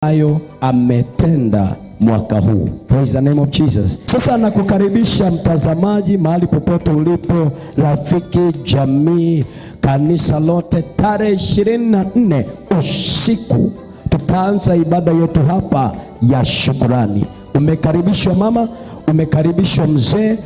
Ambayo ametenda mwaka huu. Praise the name of Jesus. Sasa nakukaribisha mtazamaji, mahali popote ulipo, rafiki, jamii, kanisa lote, tarehe 24 usiku tutaanza ibada yetu hapa ya shukurani. Umekaribishwa mama, umekaribishwa mzee,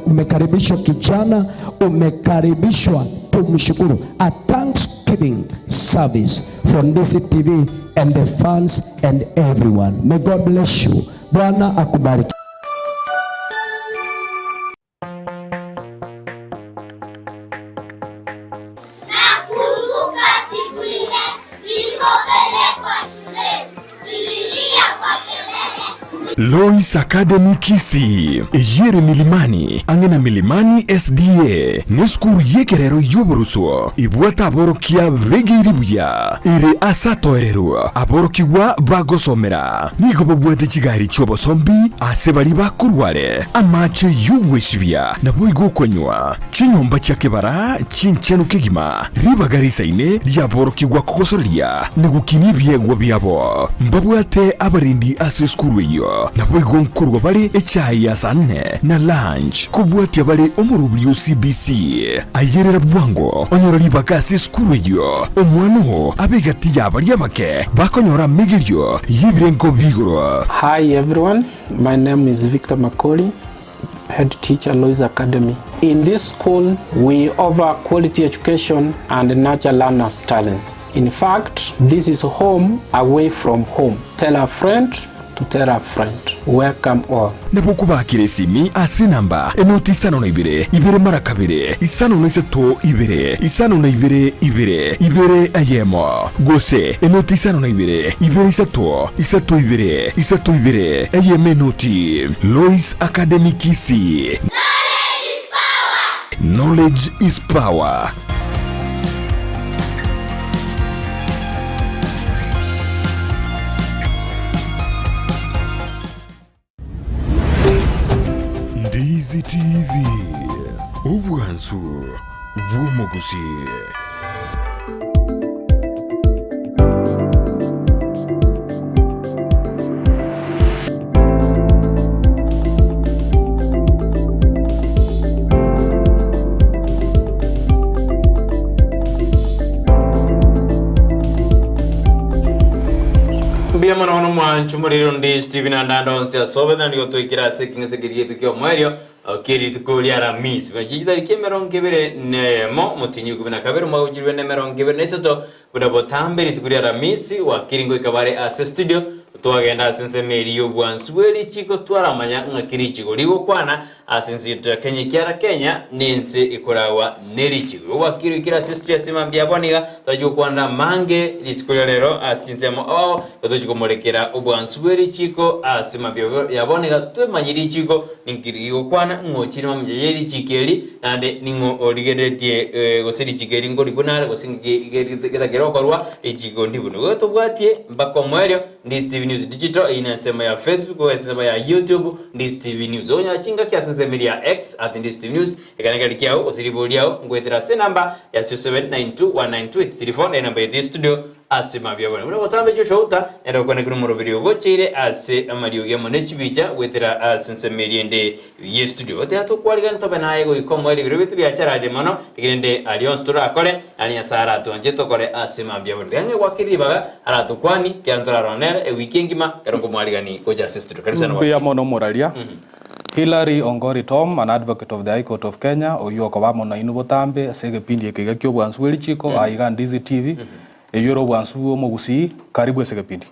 umekaribishwa kijana, umekaribishwa tumshukuru. A thanksgiving service from DCTV and the fans and everyone. May God bless you. Bwana akubariki. Nakumbuka siku ile nilipopelekwa shuleni, nililia kwa kelele. Lois Academy Kisii, eyio ere Milimani, ang'e na Milimani SDA, nesukuru y'ekerero y'oboruso ebwate aborokia begeire buya, ere ase atoereru aborokigwa bagosomera. Nigo babwate chigari chi'obosombi ase baria bakorwa are, amache y'ogwesibia, naboigo okonywa. Chinyomba chia kebara chinchenu kegima, ribaga risaine riaborokigwa kogosoreria na gokinia ebiegwa biabo. Mbabwate abarendi ase esukuru eyio, naboigo nkorua bare echae ya saa nne na lunch, kobwatia bare omorobiri o CBC. Ayerera bwango onyore ribaga ase esukuru eyio, omwana oo abe egati ya baria abake bakonyora amegerio y'ebirengo bi'igoro. Hi everyone, my name is Victor Makori, head teacher Lois Academy. In this school, we offer quality education and nurture learners' talents. In fact, this is home away from home. Tell a friend to tell a friend. Welcome all. Nabo okobakera esimi ase enamba enoti isano na ibere, ibere mara kabere, isano na isato ibere, isano na ibere ibere, ibere eyemo, gose enoti isano na ibere, ibere isato, isato ibere, isato ibere, eyemo enoti. Lois Academy Kisii. Knowledge is power. Ndizi TV, obwansu bw'omogusii. Mbuya mono mono mwancho morero ndi Steven Andanda onsi ase obete nigo twaikire ase ekeng'ese keria gietu kia omoerio Kie rituko ria Aramisi, buna chitariki emerongo ebere neyemo, omotienyi o ikomi na kabere, omwaka bwe chilifu bibere na emerongo ebere na isato, buna botambe rituko ria Aramisi, wakiri ngoika bare ase studio, twagenda ase ensemo eria y'obwansu bwe richiko, twaramanya ng'aki richiko rigokwana ase ense yaito ya Kenya, ekiara Kenya nense ekoragwa nerichiko. Igo wakiri oikire ase studio ase mambia ya bono iga, twachia gokwanera amange rituko ria rero ase ensemo oo, igo tochia komorekera obwansu bwe richiko ase mambia ya bono iga twemanye richiko Ninki rigokwana ng'a ochire mamicha ye richiiko eri, naende ning'o origereretie gose richiiko eri nkorikwe nare, gose ng'iki getakere okorwa richiiko ndibune. Igo tobwatie mpaka omoerio, Ndisi TV News Digital, eyio nensemo ya Facebook, gose ensemo ya YouTube, Ndisi TV News. Okonyora chingaki ase ensemo eria ya X, at Ndisi TV News, ekero nekeri kiao gose ribori riao, ngoetera ase enamba ya 0792192834, nere enamba yaito ye studio, Ase mabia bono, buna gotamba chi'oshouta, nere okwanekire omoroberi ogocheire ase amariogi amo ne chibicha goetera ase ensemo eria ende y'estudio. Gotiga tokwarigani tobe naye goika omoerio ebiro biaito biachararire mono, erinde aria onsi torakore, naende Nyasae aratwanche tokore ase mambia bono. Tiga ng'e gwakire ribaga aratokwani, ekiagera ntorarore nere ewiki engima ekero nkomwarigani gocha ase estudio. Karibu sana Mbuya wakili. mono omoraria. Hillary Ongori Tom, an advocate of the High Court of Kenya, oyio okoba amo nainwe botambe ase egepindi eke iga ki'obwansu bwe richiko, aiga Ndizi TV, eyio ere obwansu bw'omogusii, karibu ase egepindi.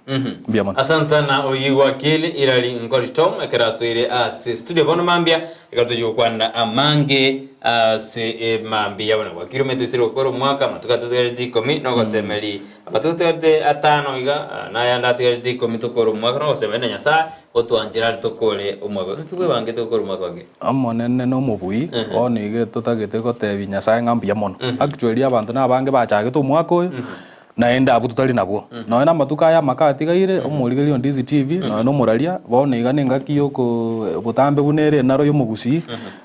Mbuya mono. Asante sana oyio wakili Hillary Ngori Tom ekero asoire ase studio bono mambia ekero tochia gokwanera amange ase mambia bono wakili omanyete oisire gokora omwaka amatuko atotigarete ikomi nogosemeri amatuko atotigarete atano iga nayande atigarete ikomi tokore omwaka nogosemeri na Nyasaye Otwanchera aria tokore omwaka Ng'aki bwebangete gokora omwaka onge? Omonene nomobui, bono iga totagete gotebia Nyasae ng'a mbuya mono. Actually abanto nabange bachagete omwaka oyo, Naende abwo totari nabwo. Nonya namatuko aya amaka atigaire, omorigereria o Ndizi TV, nonya nomoraria, bono iga nengaki yoko botambe buna ere enaro yomogusii,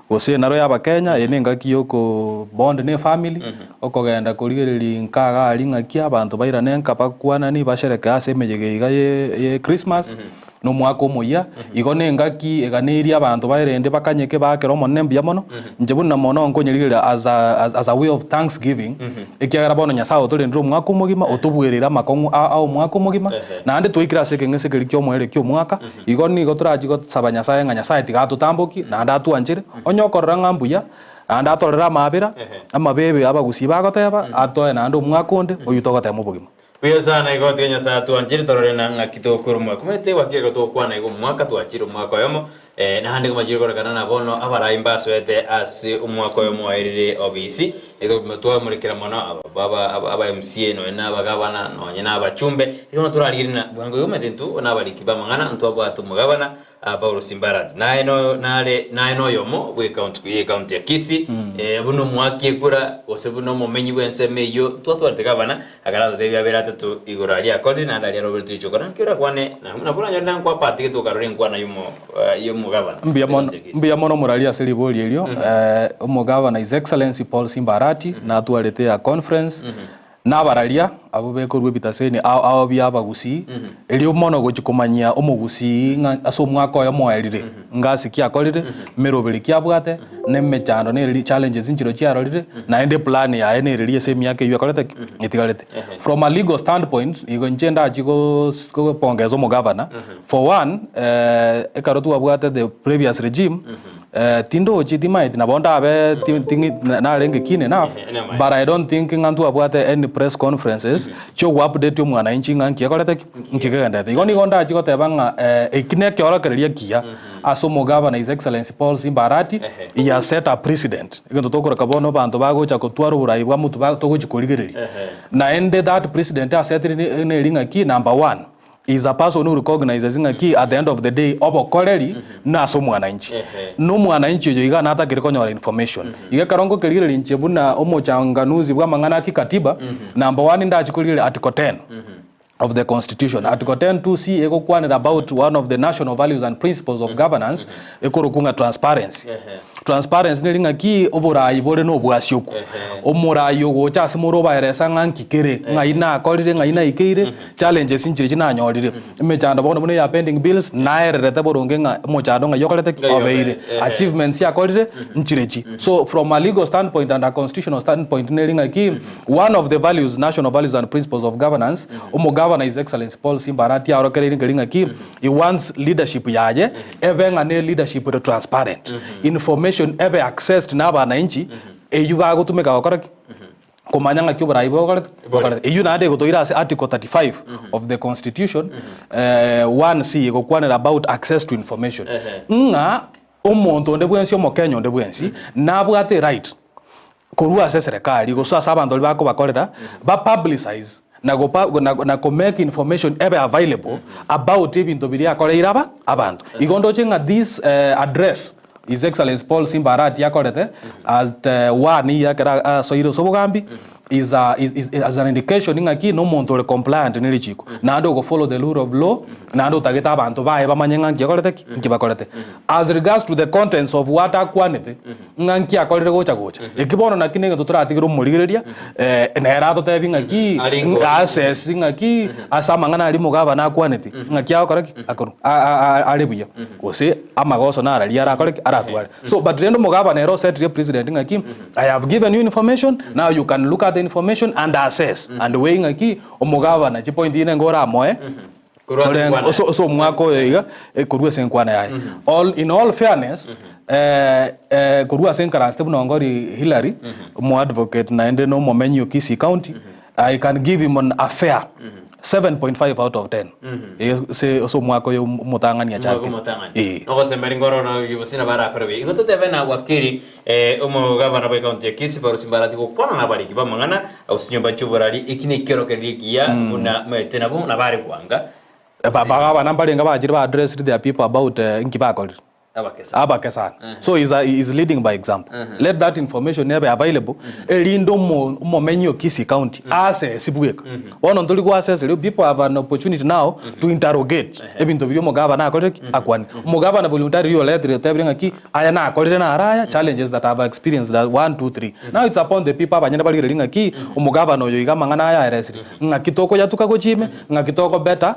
gose enaro y'abakenya, eye nengaki yoko bond ne efamily, okogenda korigereria nka iga aria ng'aki abanto bairane nka bakwanani basherekee ase emeyega iga ye Christmas, na omwaka omoyia, igo nengaki eganeirie abanto baerende bakanyeke baakere Omonene mbuya mono, inche buna mono nkonyerigereria as a, as a way of thanksgiving, ekiagera bono Nyasae otorendire omwaka omogima, otobuereire amakong'u a a omwaka omogima, naende twaikire ase ekeng'ese keria ki'omoerio ki'omwaka, igo nigo torachie gosaba Nyasae ng'a Nyasae tiga atotambokie, naende atwanchere, onye okorora ng'a mbuya, naende atorere amaabera, amabebe abagusii bagoteba, atoe naende omwaka onde, oyio togotema obogima. Buya sana igo tiga Nyasae atwanchire torore na ng'aki tokorwa Komanyete gwaki ekero togokwana igo omwaka twachire omwaka oyomo eh, naende komachire korekana na bono abarai mbasoete ase omwaka oyomo oerire obisi igo twamorekera mono aba aba aba MCA nonye na abagabana nonye na abachumbe igo bono torarigereria na bwango igo omanyete intwe nabariki b'amang'ana ntwabwate omogabana Paulo Simbarati naye noyo nare naye noyomo bw'ecounty y'ecounty ya Kisii eh, buna omoaki ekura gose buna omomenyi bw'ensemo eyio ntwatwarete gavana akaratotebia abere atato igoro aria akorire naende aria aroberetwe richoko naki orakwane na nabo oranyore nankwapatigete okarora enkwana yomo y'omogavana Mbuya mono bw'ecounty ya Kisii. mbuya mono omorari ase ribori erio omogavana His Excellency Paul Simba Arati natwarete a conference Nabararia abwo bekorua ebitaseni ao ao bi'abagusii, erio mono gochia komanyia omogusii ng'a ase omwaka oyomo oerire, ngasi ki akorire, meroberi ki abwate, na emechando nereri challenges nchiro chiarorire, naende eplan yaye nereri ase emiaka eywo ekorete ki? Etigarete. From a legal standpoint, igo inche ndachie gos gopongeza omogavana, for one, ekero twabwate the previous regime, Tindochi timaeti nabo ndabe narenge keen enough but I don't think ng'a ntwabwate any press conferences chiogo update omwananchi ng'a nki ekorete ki nki kegenderete. Igo nigo ndachi goteba ng'a eki nekeorokererio ekiya ase omogavana His Excellency Paul Simba Arati, he has set a precedent egento tokoroka bono abanto bagocha kotwara oborai bwa motwe togochi korigereria. Naende that precedent asetire neri ng'aki number one. Is a person who recognizes ng'a ki at the end of the day obokoreri nase omwananchi. Na omwananchi oyo iga natakire konyora information. Iga ekero ngokerigereria inche buna omochanganuzi bwa amang'ana a kikatiba, number one ndachi korigereria article 10 of the constitution. Article 10 2C egokwanera about one of the national values and principles of governance ekorokwa ng'a transparency. Transparency neri ng'aki oboraai bore nobwasioku. Omoraai ogocha ase more obaeresa ng'a nki kere, ng'ai nakorire, ng'ai naikeire, challenges nchiria chinanyorire. Emechando bono buna eya pending bills, naererete boronge ng'a omochando ng'ai okorete ki? Obeire. Achievements chiakorire, nchirechi. So from a legal standpoint and a constitutional standpoint neri ng'aki, one of the values, national values and principles of governance, omogavana His Excellency Paul Simba Arati aorokereirie nkeri ng'aki, he wants leadership yaye ebe ng'a ne leadership ere transparent, information ebe accessed na abananchi eywo bagotumeka gokora ki? Komanya ng'aki oborai bokorete bokorete. Eywo naende egotoira ase article 35 of the constitution 1C egokwanera about access to information ng'a omonto onde bwensi omokenya onde bwensi nabwate eright korwa ase eserekari gose ase abanto baria bakobakorera ba publicize na gopa na na ko make information ebe available about ebinto biria akoreire aba abanto. Igo ndoche ng'a this address His Excellency Paul Simba Arati akorete at one year ekero asoire ase obogambi is a is is as an indication ng'aki na omonto ore compliant ne richiko naende ogo follow the rule of law naende otagete abanto baye bamanye ng'a nki akorete ki nki bakorete. As regards to the contents of what akwanete ng'a nki akorire gocha gocha, eki bono naki negento toratigere omorigereria nere atotebie ng'aki Aringo. assess ng'aki ase amang'ana aria omogabana akwaneti ng'aki agokora ki akorwa are buya gose amagoso nararia arakore ki aratware. So but rende omogabana ere osetire president ng'aki I have given you information now you can look at the information and assess and weigh ng'aki omogabana chipoint inenge oramoe Korwa ase Ore- enkwana ase yaye. ase omwaka oyo iga eh, korwa ase enkwana yaye all in all fairness eh, eh, korwa ase enkaransete buna ongori Hillary omo advocate naende na omomenyi o Kisii County I can give him an a fair 7.5 out of 10 Eh, ase ase omwaka oyo omotang'ani Omwaka achakire omotang'ani. Eh. Nogosemeri ngoro na gose barakore buya. Igo totebe na wakili eh, omogavana bwe county ya Kisii Paul Simbarati gokwana na abariki b'amang'ana gose nyomba chi'oborari eki nekiorokererio ekiya buna maete nabo nabare kwanga Ba- Bagavana mbarenge bachire ba addressed their people about eh, nki bakorire. Abake sana. Abake sana. So he's, a, he's leading by example. Let that information ebe available erinde omo- omomenyi o Kisii County asesi bweka. Bono ntori goasesa erio people have an opportunity now to interrogate ebinto biria omogavana akorire ki? Akwanire. Omogavana voluntarily oretire otebire ng'aki aya nakorire naro aya challenges that I've experienced that one, two, three. Now it's upon the people abanyene barigereria ng'aki omogavana oyo iga amang'ana aya aeresire ng'aki tokoyatuka gochia ime ng'aki tokobeta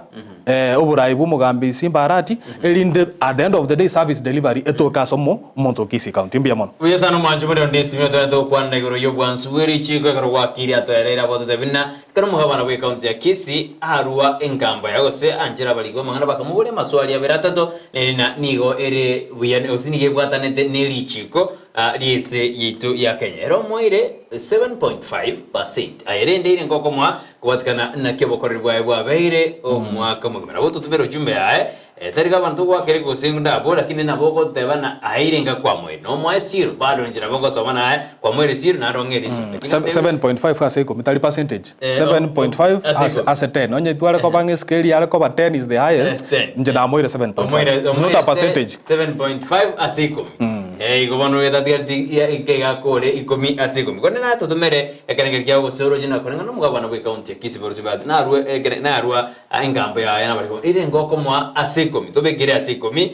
Oborai bw'omogambi Simba Arati, erinde at the end of the day service delivery etoke ase omonto o Kisii County. Mbuya mono. Buya sana omwanchi more onde esimi otwenerete gokwanera igoro y'obwansu bwe richiiko ekero gwakiire atoereire abotete buna ekero omogabana bwe county ya Kisii arua engambo yaye gose anchere abariki b'amang'ana bakamoboria amaswali abere atato nere na nigo ere buya gose nigo ebwatanete ne richiiko ri'ense yaito ya Kenya ere omoeire 7.5 percent aye rende ere ngokomoa Kobatikana naki obokoreri bwaye bwabeire omwaka omogima. Nabo totubere ujumbe yaye, tari gavana togoakera gose ndabwo, lakini nabo ogoteba na aire enga kwamoire. Nomoe siro, bado inche nabo ngosoma naye, kwamoire siro naende ong'e risio. Lakini otebe- 7.5 ase ikomi tari percentage. 7.5 7.5 ase ase 10 onye tware koba ng'a escale yare koba 10 is the highest 10. inche namoire 7.5 Omoire- it's not omoire a percentage 7.5 ase ikomi. Igo bono getatigareti ikegakore ikomi ase ikomi. Korende naye totomere Ekerengerio kiabo gose oroche na koreng'ana nomogabana bw'ecounty ya Kisii Borosio Bahati narue ekere narua engambo yaye nabarikwa ere ngokomoa ase ikomi tobekere ase ikomi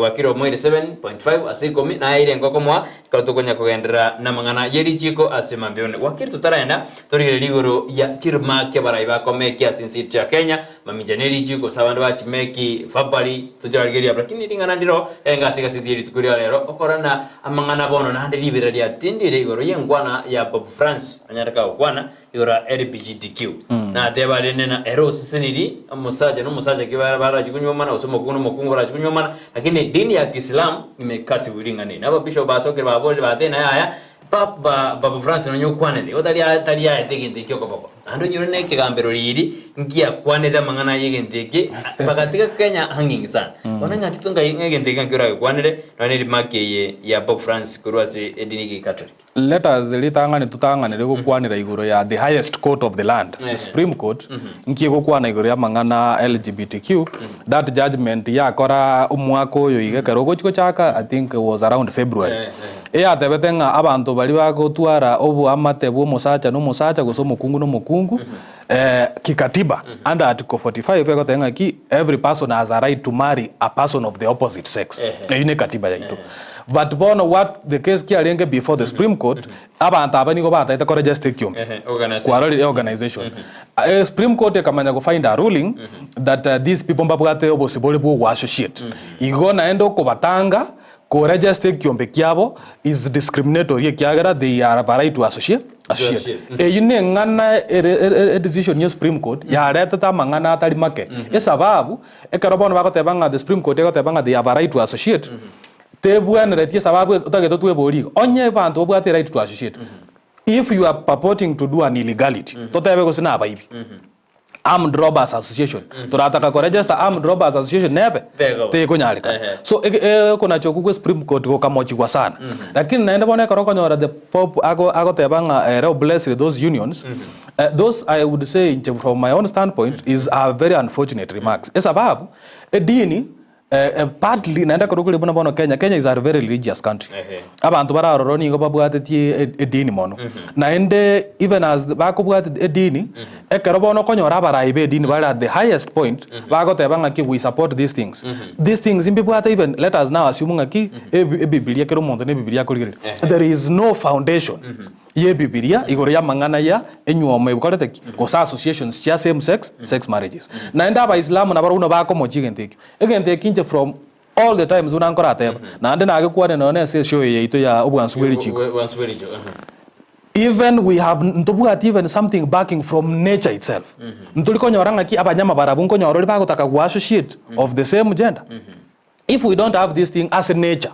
wakiri omoire 7.5 ase ikomi naye ere ngokomoa ekero tokonya kogenderera namang'ana ye richiko ase mambia one wakiri totarenda torigereria igoro ya chirmaki abarai bakomeki ase ense yaito ya Kenya mamincha ne richiko gose abande bachimeki verbally tochirarigereria abwo lakini ring'ana ndiro renge ase egaseti ye rituko ria rero okorana Amang'ana bono naende ribera riatindire igoro y'enkwana ya Pope Francis anyare kagokwana igoro ya LBGTQ. Nateba rende na ere oseseniri omosacha na omosacha ki barachi konywomana gose omokungu na omokungu barachi konywomana, lakini edini ya Kiislamu imekasibu ring'ana eri. Na ababishop basokire baborire batebire na yaya Papa Pope Francis nonye okwanete igo tari tari aete egento ekio okoboko. Naende onyore na ekegambero riiri nkiakwanete amang'ana aye egento eke bagatiga Kenya hanging sana. Bono ng'aki to ngai ng'a egento eke ng'aki oragekwanere nonya ne remark eye ya Pope Francis korwa ase edini ya Catholic. Let us ritang'ani totang'anere gokwanera igoro ya the highest court of the land, the Supreme Court, nki egokwana igoro y'amang'ana LGBTQ, that judgement yakora omwaka oyo iga ekero ogochi gochaka I think was around February. Eyatebete ng'a abanto baria bagotwara oboamate bw'omosacha na omosacha, gose omokungu na omokungu, kikatiba, under article 45 egoteba ng'a ki, every person has a right to marry a person of the opposite sex. Eyio ne katiba yaito. But bono what the case kiarenge before the Supreme Court, abanto aba nigo batagete koregister ekiombe. Kwarorire organization. Supreme Court ekamanya go find a ruling that these people mbabwate obosibore bwa ogoassociate. Igo naende okobatanga Koregister ekiombe kiabo is discriminatory ekiagera they are have a right to associate. Associate. Eyio neng'ana ere ere edecision ya Supreme Court yaretete amang'ana atari make. Esababu, ekero bono bagoteba ng'a the Supreme Court egoteba ng'a they have a right to associate, tebwenereti esababu otagete tweborie iga, onye abanto babwate right to associate, if you are purporting to do an illegality, totebe gose nabaibi. Armed Robbers Association. Torataka koregister Armed Robbers Association nebe Tekoba. tekonyarekana. Ehe. So ege- e- okonacha okwo gwe Supreme Court gokamochigwa sana. Lakini naende bono ekero okonyora the Pope ago agoteba ng'a ere oblessed those unions, eh, those I would say inche from my own standpoint is a very unfortunate remarks. Esababu, edini Partly naende ekero okore buna bono Kenya, Kenya is a very religious country. Ehe. Abanto bare aroro nigo babwatetie edini mono. Naende even as bakobwati edini, ekero bono okonyora abarai ba edini bare at the highest point, bagoteba ng'aki we support these things. These things mbibwate even let us now assume ng'aki ebi ebibiria kera omonto na ebibiria akorigereria. There is no foundation y'Ebibilia igoro y'amang'ana ya enywomo ebikorete ki? Gose associations chia same sex, sex marriages. Naende Abaisilamu nabarabwo nabo bakomochia egento ekio. Egento eki inche from all the times buna nkorateba, naende nagekwane nonya ase eshow eye yaito ya obwansu bwe richiko. Obwansu bwe richiko, ehe. Even we have ntobwati even something backing from nature itself. Ntori konyora ng'aki abanyama barabwo nkonyora ore bagotaka go associate of the same gender. If we don't have this thing ase nature,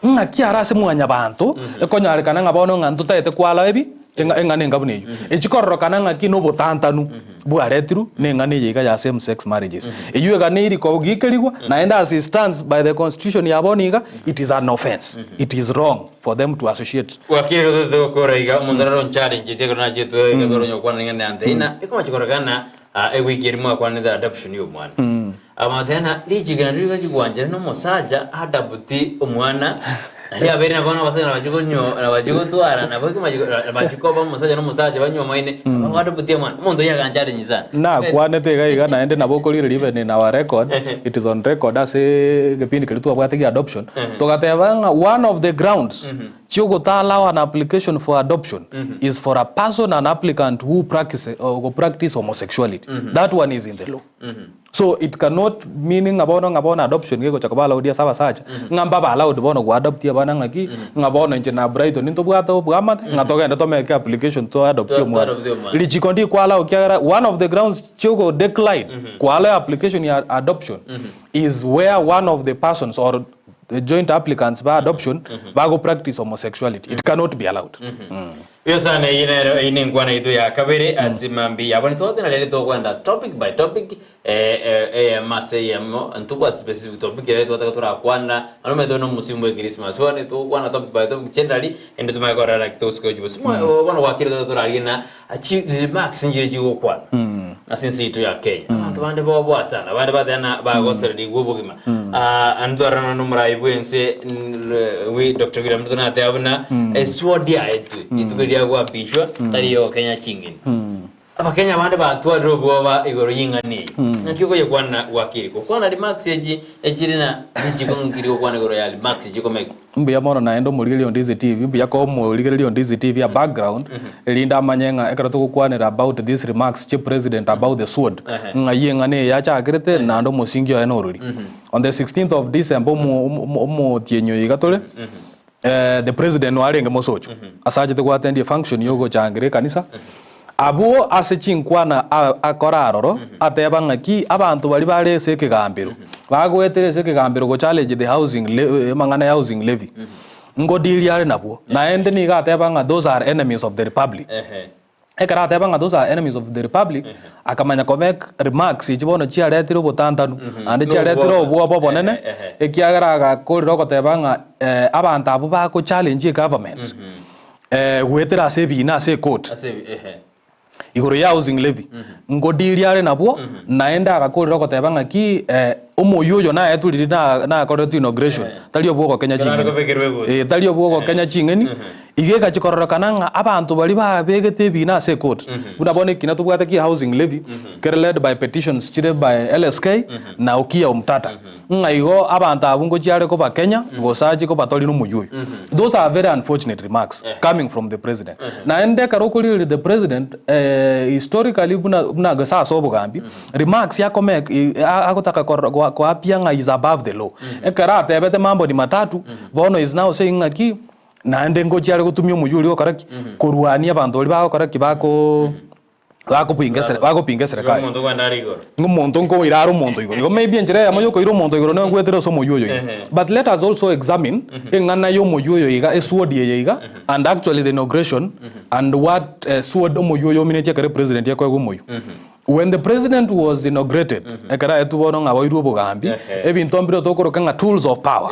Ng'aki are ase mwanyabanto ekonyarekana ng'a bono ng'a ntotaete kwala ebi eng'a eng'ana enga buna eyio. Echi kororokana ng'aki nobotantanu bwaretirwe na eng'ana eye iga ya same sex marriages. Eyio eganeiri kogikerigwa naende as it stands by the constitution ya bono iga it is an offence. It is wrong for them to associate. Wakiri gotete gokora iga omonto arare oncharenchetie ekero nachetwe iga tore onye gokwana ring'ana riane nteina ekomachi kororekana ewiki eria mwakwanete adoption ya omwana. Amatena richiko nario rigachigwanchera na omosacha adabuti omwana, nario abeire nabo bono abasacha nabachia konyo nabachia gotwara nabo nabachia koba omosacha na omosacha banywomaine, baadabuti omwana, omonto oyio agancha are nyisae. Nakwanete iga iga naende nabo okorire even in our record, it is on record ase egepindi keria twabwate gia adoption, togateba ng'a one of the grounds chiogota allow an application for adoption is for a person an applicant who practice, go practice homosexuality. That one is in the law. So it cannot mean ng'a bono ng'a bono adoption gegocha koba allowed ase abasacha, ng'a mbabe allowed bono go adoptia abana ng'aki, ng'a bono inche na Brighton ntobwate oboamate, ng'a togende tomeke application to adoptie To- omwana. to adoptie omwana. Richiko ndiko allow kiagera one of the grounds chiogo decline ko allow application ya adoption is where one of the persons or the joint applicants ba adoption bago practice homosexuality. It cannot be allowed. Buya sana eyio nero eyio nenkwana yaito ya kabere ase mambia yabo nitogotena rende togwenda topic by topic eh, eh, eyemo ase eyemo ntobwati specific topic ere twataka torakwana naro omanyete buna omosimu bwe Christmas bono togokwana topic by topic generally ende tomanye korora naki togosika gochia bosio mm. Bono gwakire tote torarigie na chi remarks nchire chigokwana ase ense yaito ya Kenya abanto bande boboa sana abande bateba na bagosererigwa obogima Ah, and twarora nomorai bwense wi Dr. William Ruto nateba buna esword yaetwe rituko riria gwapishwa tari yogokenya ching'eni abakenya bande batwarire obwoba igoro y'ing'ana eye naki okoyekwana gwakire gokwana remarks echi echire na richiko ng'iri gokwana igoro ya remarks chikomekwa Mbuya mono naende omorigereria o Ndizi TV, mbuya koa omorigereria o Ndizi TV a background, erinde amanye ng'a ekero togokwanera about these remarks chia president about the sword, ng'ai eng'ana eye yachakerete naende omosingi oye norori. On the 16th of December omo- omo- omotienyi oyo iga tore, the president noyo arenge mosocho, ase achete goattend efunction ya ogochangera ekanisa, Abwo ase chinkwana akora aroro, ateba ng'aki abanto baria bare ase ekegambero, bagoetera ase ekegambero go challenge the housing amang'ana ya housing levy, ngodiria are nabwo. Naende nigo ateba ng'a those are enemies of the republic. Ekero ateba ng'a those are enemies of the republic, akamanya ko make remarks echi bono chiaretire obotantanu, naende chiaretire obwoba obonene, ekiagera agakorera ogoteba ng'a abanto abwo bago challenge egovernment. Goetera ase ebiina ase ekoti Ase ebi, ehe. igoro ya housing levy ngodiria are nabwo naende agakorera ogoteba ng'aki omoyio oyo naetwe riria na- nakoretwe inauguration tari obwogokenya Tari ching'eni kobekerwa egoti. Eh, tari obwogokenya ching'eni iga egachi kororekana ng'a abanto baria babegete ebiina ase ekoti buna bono ekina tobwate kia housing levy kere led by petitions chire by LSK na Okiya Omtata Ng'a igo abanto abwo ngochia are kobakenya, gose achie kobatoria nomoyio oyo. Those are very unfortunate remarks coming from the president. Naende ekero okorigereria the president historically buna buna gose ase obogambi, remarks akomake agotaka korora goa koappear ng'a is above the law. Ekero atebete mambo ni matatu, bono is now saying ng'aki, naende ngochia are gotumia omoyio oria gokora ki? Korwania abanto baria bagokora ki? Bakoo. Bagopinga esere- bagopinga eserekari. Omonto kwenda are igoro. Ng'a omonto nkoira are omonto igoro. Igo maybe enchera eyemo ya okoira omonto igoro nogwetera ase omoyio oyo iga. But let us also examine eng'ana ya omoyio oyo iga, esword eye iga, and actually the inauguration, and what sword omoyio oyo ominetie ekero epresident ekoegwa omoyio. When the president was inaugurated, ekero aetwe bono ng'a oirwe obogambi, ebinto mbire tokoroka ng'a tools of power,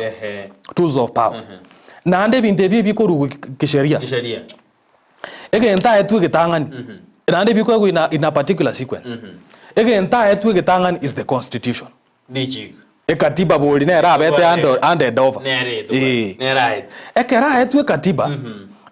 tools of power. Naende ebinto ebi ebikorugwa kisheria. Kisheria. Egento aetwe egetang'ani, naende ebikoegwa in a, in a particular sequence. Egento aetwe egetang'ani is the constitution. Richiiko. Ekatiba bori nere abete hand, handed over. Nere etwe. Eh. Nere aetwe. Ekero aetwe ekatiba,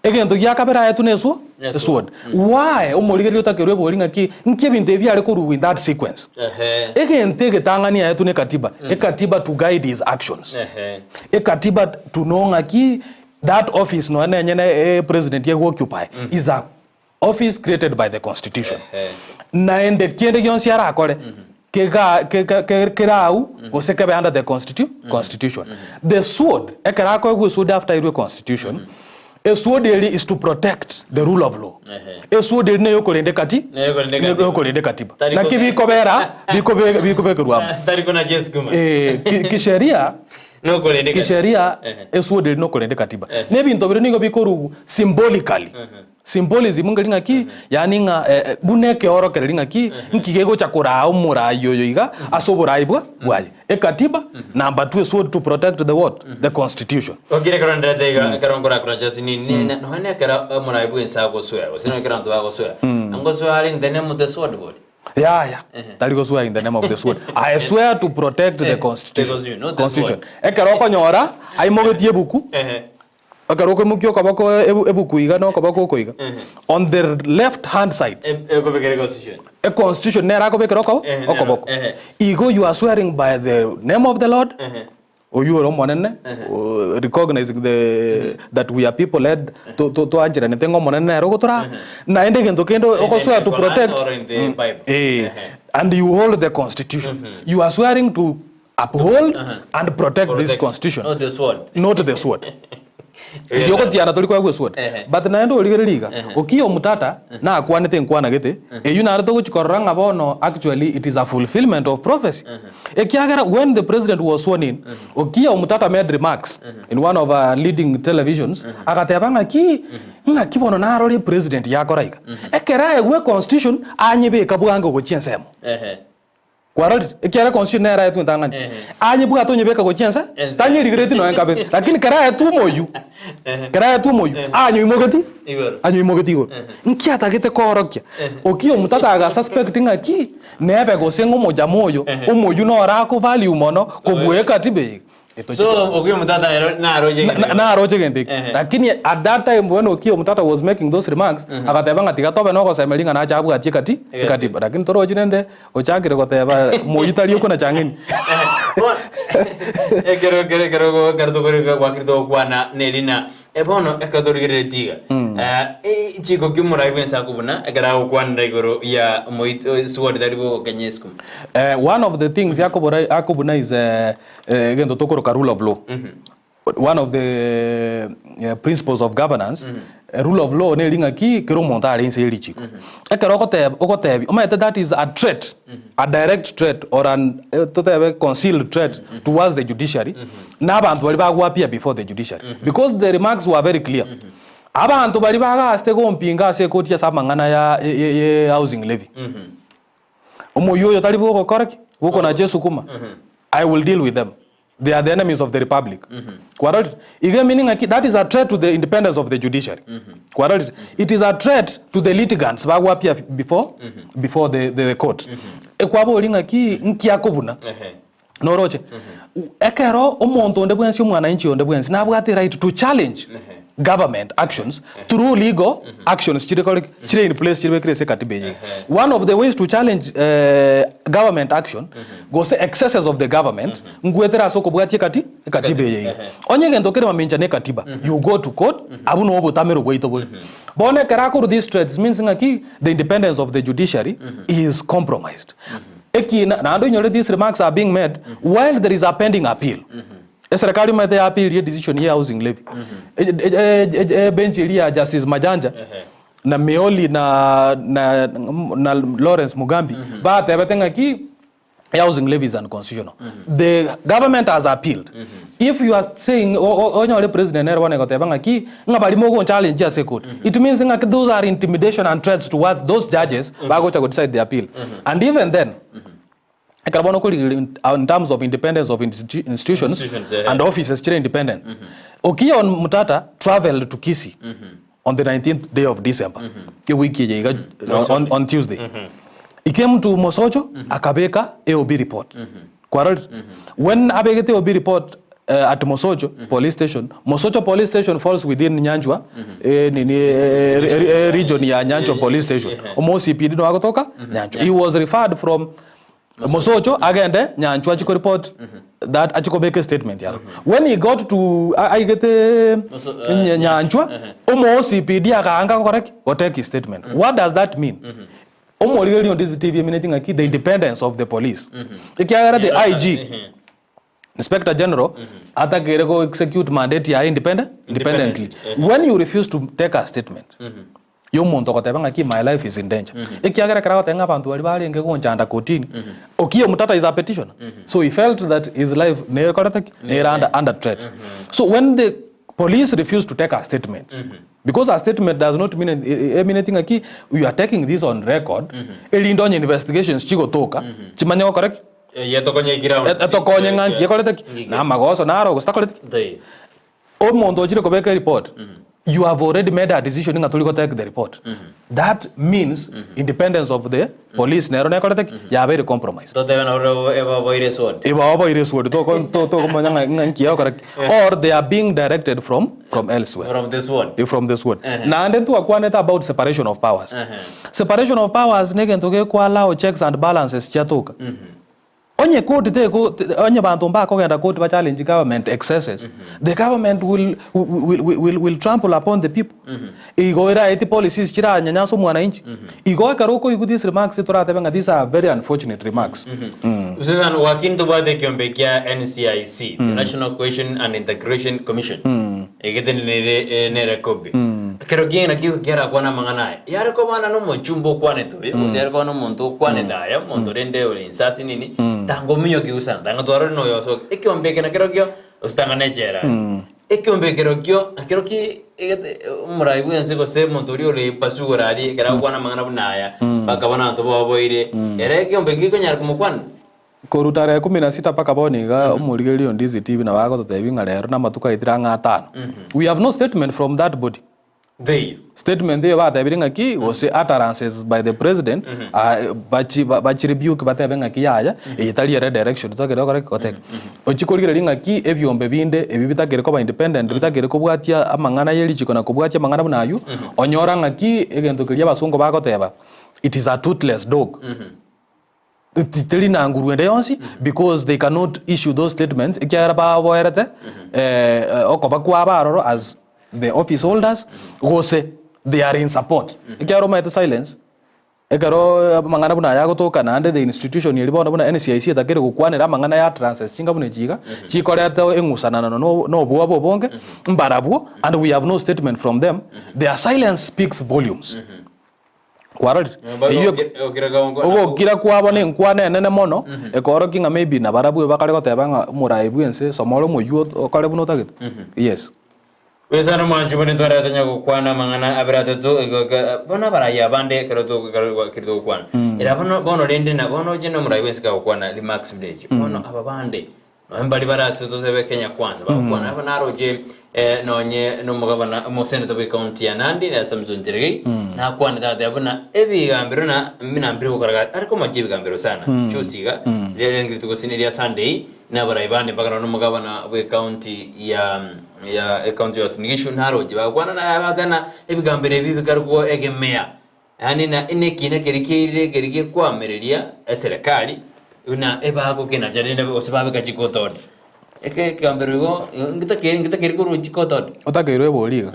egento gia kabere aetwe na eswo, Esword. esword. Why omorigereria otakerwa ebori ng'aki, nki ebinto ebi biare korugwa in that sequence? Ehe. Egento egetang'ani aetwe na ekatiba, ekatiba to guide his actions. Ehe. Ekatiba to know ng'aki That office nonya nenyene e president ego occupy is a office created by the constitution. Naende kende gionsi arakore kega kega kerau gose kebe under the constitu constitution. The sword ekero akoegwa esword after airwe constitution, esword eria is to protect the rule of law. Esword eria neye okorenda ekati Neye okorenda ekatiba. neye okorenda ekatiba. Tari Naki ko- bikobera bikobe bikobekerwa amo. Tari konacha esukuma. Eh, kisheria Nokorenda ekatiba. Kisheria Ehe. esword eri nokorenda ekatiba. Na ebinto biria nigo bikorugwa symbolically. Symbolism ngeri ng'aki, yaani ng'a eh, eh, buna ekeorokereri ng'aki, nki gegocha koraa omorai oyo iga ase oborai bwa bwaye. Ekatiba, number two esword to protect the what? The constitution. Okire ekero nderete iga ekero nkorakora chasi ni ni nonya ekero omorai bwense agoswea gose nonya ekero abanto bagoswea, ngoswea are inte nemute sword bori. Yaya, tari go swear in the name of the sword. I swear to protect the The constitution. constitution, not the Constitution. sword. Ekero okonyora aimogetie ebuku, Ehe. ekero okoimokia okoboko ebu- ebuku iga na okoboko oko iga, on the left hand side, E- ekobekera constitution. e constitution nere akobekera okobo Ehe, nero, okoboko. ehe. Igo you are swearing by the name of the Lord, Ehe. Oyio ore Omonene, recognizing the that we are people led to- to- twancheranete ng'a Omonene nere ogotoraa, naende egento kende In the ogoswear to Quran protect or in the Bible. eh, and you hold the constitution. You are swearing to uphold and protect this Protect. constitution. Not the sword. Not the sword. Riria ogotiana tori koegwa esword. Ehe. But naende origereria iga, Okiya omotata nakwanete enkwana gete, eyio naro togochia korora ng'a bono actually it is a fulfillment of prophecy. Ekiagera when the president was sworn in, Okiya omotata made remarks in one of our leading televisions, agateba ng'aki, ng'aki bono narore president yakora iga. Ekero aegwa econstitution, anyebeka bwango gochia ensemo. Ehe. Kwarorire? Ekiagera constitution nere aetwe entang'ani. Ehe. Anyebwate onyebeka gochia ense, Ense. tanyerigereti nonya nkabe. Lakini kera aetwe omoyio, kera aetwe omoyio, anyoimogeti, Igoro. anyoimogeti igoro. Nki atagete koorokia? Okiya omotata aga suspect ng'aki, nebe gose ng'a omojama oyo, omoyio noro ako value mono kobua ekatiba eye. So Okiya Omutata ero naroche Na- egento na- naroche egento eke Ehe. lakini at that time when Okiya Omutata was making those remarks agateba ng'a tiga tobe nogosemeria ng'a nache abwatie ekati ekatiba lakini torochi rende ochakire goteba moyio tari okwo na chang'eni ekero ekero ekero ekero tokore gwakire togokwana nerina E bono ekero torigereretie iga, eh, chiko ki omorai bw'ense akobuna ekero agokwanera igoro ya omoito sword tari bogokenya esukuma? Eh, one of the things akobora akobuna is eh, eh, egento tokoroka rule of law. One of the eh, principles of governance, eh, rule of law neri ng'aki kera omonto are inse ye richiko. Ekero ogoteba ogotebi omanyete that is a threat, a direct threat or an eh, totebe concealed threat towards the judiciary. Na abanto baria bagoappear before the judiciary because the remarks were very clear. Abanto baria bagaasete gompinga ase ekoti ase amang'ana ya ye housing levy. Omoyio oyo tari bogokora ki? Bokonacha esukuma. I will deal with them. They are the enemies of the republic. Kwarorire? Iga meaning ng'aki that is a threat to the independence of the judiciary. Kwarorire? It is a threat to the litigants bagoappear before before the the court. Ekwabori ng'aki nki akobuna? Noroche? Ekero omonto onde bwensi, omwananchi onde bwensi, nabwate right to challenge government actions through legal actions chire kore chire in place chire ase ekatiba eye. One of the ways to challenge eh, government action gose excesses of the government ngwetera ase okobwatia ekati ekatiba eye iga. Onye egento kere mamincha na ekatiba, you go to court, abwo no obotamero bwaito bore. Bono ekero akorwa these threats means ng'aki the independence of the judiciary is compromised. Ekiina, naende oinyore these remarks are being made while there is a pending appeal. Eserekari omanyete ya appeal decision ye housing levy. Ebench eria ya Justice Majanja na Meoli na, na, na Lawrence Mugambi batebete ng'aki housing levy is unconstitutional. The government has appealed. If you are saying onyore president nere bono egoteba ng'aki ng'a baria mogonchallenge ase court it means ng'aki those are intimidation and threats towards those judges bagocha go decide the appeal and even then ekero bono okorigereria in, in terms of independence of institu institutions, Institutions, eh. and offices chire independent Okiya Omtata traveled to Kisii on the 19th day of December ewiki eye iga on, on Tuesday He came to Mosocho akabeka AOB report. Kwarorire? When abegete AOB report uh, at Mosocho police station, Mosocho police station falls within Nyanchwa eh, nini eh, eh, eh, region ya Nyanchwa police station. Omo OCPD no agotoka Nyanchwa. He was referred from Mosocho agende Nyanchwa achiko report that achiko make a statement yaro. When he got to aigete Nyanchwa omo OCPD akaanga gokora ki? Gotake statement. What does that mean? Omorigereria onde CCTV emineti ng'aki the independence of the police. Ekiagera the IG, Inspector General, atakeire go execute mandate yaye independent, independently. When you refuse to take a statement, ya omonto ogoteba ng'aki my life is in danger. Ekiagera ekero agoteba ng'a abanto baria barenge gonchanda kotini, Okiya Omtata is a petitioner. So he felt that his life nekorete ki? Nere under, under threat. So when the police refuse to take a statement, Because a statement does not mean emineti ng'aki you are taking this on record erinde onye investigations chigotoka chimanye gokora ki? Eyio etokonye ground Etokonye ng'a nki ekorete ki? Ng'iki. Na amagoso naro gose takoreti ki? Taiyo. Omonto ochire kobeka eripoti. You have already made a decision ng'a tori go take the report. That means independence of the police nero nekorete ki? Yabeire compromised. Totebe nabo ebaboire esword. Ebaboire esword toko to- tokomanya ng'a ng'a nki egokora ki. Or they are being directed from from elsewhere. From the sword. Eh, from the sword. Ehe. Naende ntwakwanete about separation of powers. Ehe. Separation of powers negento gekwa allow checks and balances chiatoka. Onye koti teko onye banto mbakogenda koti ba challenge government excesses, the government will, will, will, will, will trample upon the people. Igo eraeti policies chiranyanyase omwananchi. Igo ekero okoigwa these remarks toratebe ng'a these are very unfortunate remarks. Susan, wakini tobwate ekiombe kia NCIC, the National Cohesion and Integration Commission, egetenenere nere Kobe. Ekero kiaye nakio kiarakwana amang'ana aya, yare kobana nomochumba okwanete oyo, gose yare koba nomonto okwanete aya, omonto rende ore inse ase nini, tanga ominyoki gose tanga twarore noyo osoke. Ekiombe eke nakerokio, gose tanga na echela are. Ekiombe ekerokio, nakerokio egete omorai bwense gose omonto oria ore pasugura aria ekero agokwana amang'ana buna aya, bakabona abanto baoboire, ere ekiombe gekonyara komokwana. Korwa tarehe kumi na sita mpaka bono iga omorigereria o Ndizi TV nabo agototebia ng'a rero namatuko aetire ang'e atano. We have no statement from that body. Theiyo. Statement eyo batebire ng'aki gose utterances by the president ah, bachi bachi rebuke batebe ng'aki yaya eye tari ere direction totagere gokora ki goteba. Ochie korigereria ng'aki ebiombe binde ebi bitagere koba independent bitagere kobwatia amang'ana ye richiko na kobwatia amang'ana buna aywo, onyora ng'aki egento keria abasongo bagoteba it is a toothless dog. Teri na nguru ende yonsi because they cannot issue those statements ekiagera baboerete okoba kwabo aroro as the office holders gose they are in support. Ekiagera omanyete silence ekero amang'ana buna aya agotoka naende the institution eria bono buna NCIC etakeri gokwanera amang'ana ya utterances chinga buna echi iga chikoreta eng'usananano na obwoba obonge mbarabwo and we have no statement from them their silence speaks volumes. Kwarorire? Eyio ogokira kwabo nenkwana enene mono, ekoorokia ng'a maybe nabarabwo bakare goteba ng'a omoraai bw'ense soma ore omoyio okore buna otagete. Yes. Wesana omwanchi buna twarete onye gokwana amang'ana abere atato igo eke bono abarai abande ekero to ekero ekero togokwana era bono bono rende na bono oche na omorai bw'ense kagokwana remarks buna echio bono aba bande Nonye mbari bare ase tosebe Kenya Kwanza bagokwana aba naroche eh, nonye nomogabana omoseneta bwe county ya Nandi na Samson Cherargei nakwanete agateba buna ebigambero na buna mbire gokora gasi are komochia ebigambero sana juzi iga riria riarenge rituko sine ria Sunday nabarai bande mpaka nonye nomogabana bwe county ya ya ecounty ya Uasin Gishu naroche bagokwana naye agateba na ebigambero ebi bikarwa egemea Yaani na nekina keria kiairire keria gekoamereria eserekari buna ebagokinacha rende gose babeka chikotoni. Eke ekegambero igo ngitakeire ngitakeire korwa chikotoni. Otakeirwe ebori iga.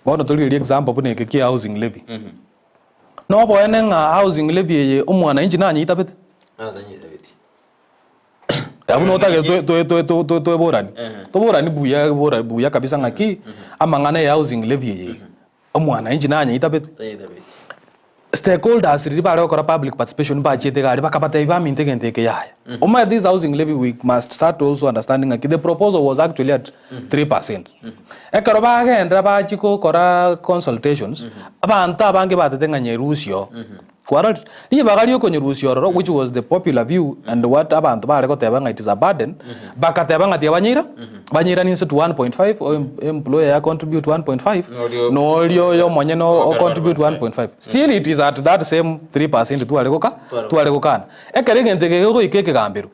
Bono torigererie example buna eke kia housing levy. Noboene ng'a housing levy eye omwananchi nanyeitabete? Natanyeitabeti. Abwo notagete toe- toe- toe- toe- toe- toeborani. Toborani buya bora buya kabisa ng'aki amang'ana ya housing levy eye iga. Omwananchi nanyeitabete. Tanyeitabeti. Stakeholders riria bare gokora public participation mbachiete iga aria bakabatebia baminto egento eke yaya. Omanyete this housing levy we must start also understanding ng'aki the proposal was actually at 3%. Ekero bagenderera bachia gokora consultations, abanto abange batete ng'a nyerusia oo. Kwarorire? Ribaga riokonyerusia ororo which was the popular view and what abanto bare goteba ng'a it is a burden, bagateba ng'a tiga banyeira, banyeiranie inse to 1.5 o employer ya contribute 1.5, Norio- na oria oyo omonyene o Okare contribute 1.5. Still it is at that same 3% tware goka, Tware tware gokana. Ekero egento eke gegoika ekegambero,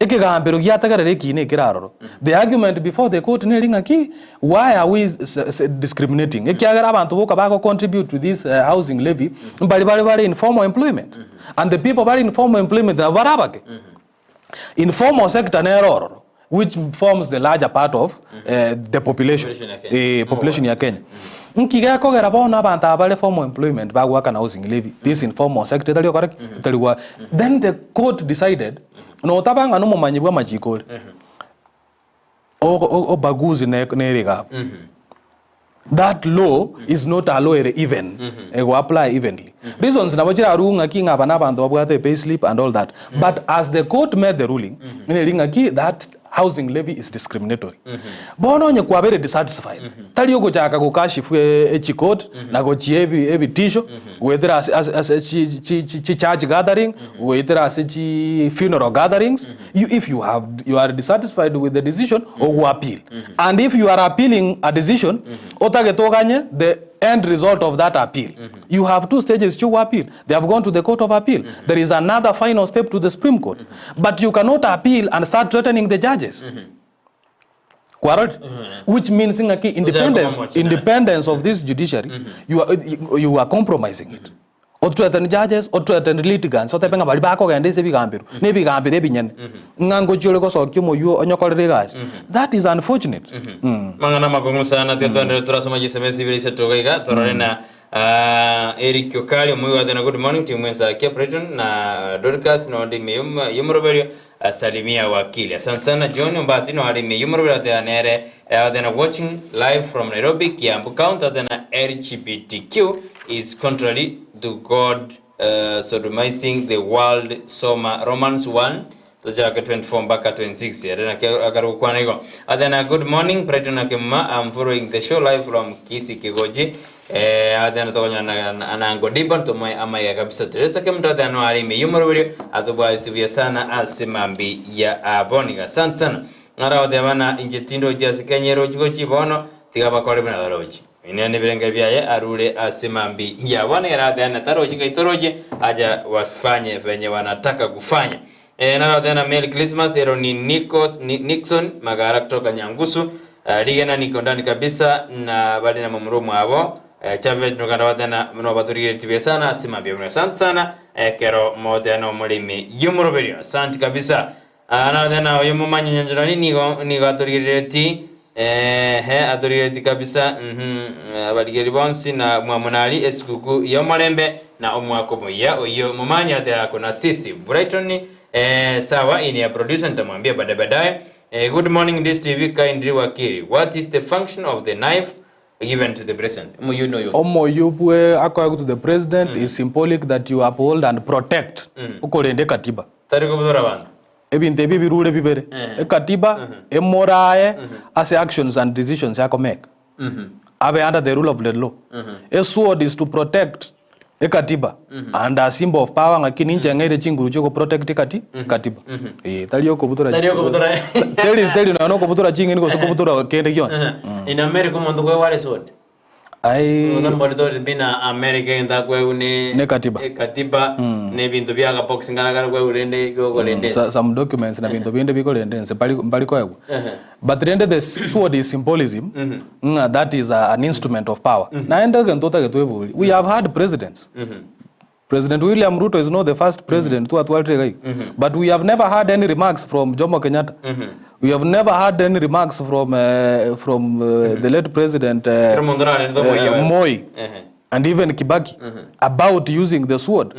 Ekegambero giategerera ekiina ekere aroro. The argument before the court neri ng'aki, why are we discriminating? Ekiagera abanto boka bago contribute to this housing levy mbari bare bare in formal employment. And the people bare in formal employment nabo bare abake. Informal sector nere ororo which forms the larger part of the population. Population ya Kenya. Eh, population ya Kenya. Nki gekogera bono abanto aba bare formal employment bagoakana housing levy, this informal sector etari gokora ki? Etari gwa Then the court decided Notaba ng'a nomomanyi bw'amachiko ore, obaguzi nere iga abwo. That law is not a law ere even, ego apply evenly. Reasons nabo chirarue ng'aki ng'a aba nabanto babwate pay slip and all that. But as the court made the ruling, neri ng'aki that. housing levy is discriminatory. Bono onye kwabeire dissatisfied, tari ogochaka gokashifu echikoti na gochia ebi ebitisho, goetera ase ase ase chi chi chi chi church gathering, goetera ase chi funeral gatherings, you if you have you are dissatisfied with the decision, ogo appeal. And if you are appealing a decision, otagete oganye the end result of that appeal. You have two stages chio appeal. They have gone to the court of appeal. There is another final step to the Supreme Court. But you cannot appeal and start threatening the judges. Kwarorire? Which means ng'aki independence, independence of this judiciary, you are, you are compromising it. Othreaten judges, othreaten litigants, otebe ng'a baria bakogenda ase ebigambero, na ebigambero ebinyene, ng'a ngochia ore gosokia omoyio onyokorere egasi. That is unfortunate. Mang'ana amakong'u sana tiga twaenderere torasoma chisemi ibere isato iga iga torore na Eric Okari omoigwate na good morning team Ensakia Brighton na Dorcas nonde ime yomoroberio salimia wakili asante sana John Ombati no are ime yomoroberio ateba nere ateba na watching live from Nairobi Kiambu County ateba na LGBTQ is contrary to God sodomizing the world soma Romans 1 Tochake 24 mpaka 26 ere naki akare gokwana igo. Athena good morning Brighton na Kemuma I'm following the show live from Kisii Kigochi eh Athena tokonyana na na Uncle Dibon tomoe amaiga kabisa Teresa Kemunto Athena no are ime y'omoroberio atobwateti buya sana ase mambi ya aboniga asante sana Ng'ara goteba na inche tindochi ase Kenya erochi gochi bono tiga bakore buna barochi Inee nebirengererio biaye arure ase mambi ya bono ekero ateane tarochi ngai toroche acha wafanye venye wanataka kufanya. Eh, naro Merry Christmas ero ni Nikos, ni, Nixon Magara kutoka Nyangusu. Uh, rigena niko ndani kabisa na bari na momura omwabo eh, Chavez nokanda batena no baturigire buya sana ase mambia buya asante sana ekero motena omoremi yomoroberio asante kabisa. Ah, naro oyo momanyi nyanchorani nigo nigo atorigerereti Eeh atorigereti kabisa uhmm abarigeri bonsi na mwamonari esikuku y'omorembe na omwaka omoyia oyio momanye ate ako na sisi Brighton eeh sawa ini ya producer nitamwambia baadaye baadaye eh, good morning this TV kindly wakili what is the function of the knife given to the president omoyio noyo Omoyio bwe akoegwa to the president is symbolic that you uphold and protect okorenda ekatiba. Tari kobutora abanto. Ebinto ebi ebirure bibere, ekatiba emorae ase actions and decisions akomake, abe under the rule of the law. A sword is to protect ekatiba and a symbol of power ng'aki ninche ng'eire chinguru chia ogoprotect ekati katiba. Eh, tari okobutora Tari okobutora. teri teri nonya na okobutora ching'eni gose kobutora kende gionsi. In America omonto koegwa are sword. Ai Somebody told me na America egento akoegwa ne Ne katiba. ekatiba na ebinto bia akabox ngara kare koegwa rende gokorenda ense. Sa- some documents na binto binde bikorenda ense mbari mbari koegwa but rende the sword is symbolism ng'a that is a, an instrument of power naende egento otagete oebori we have had presidents President William Ruto is not the first president twatwarire iga iga. But we have never had any remarks from Jomo Kenyatta. We have never had any remarks from, uh, from uh, the late president uh, Kera omonto narente omoyia uh, oye. Moi Ehe. and even Kibaki about using the sword.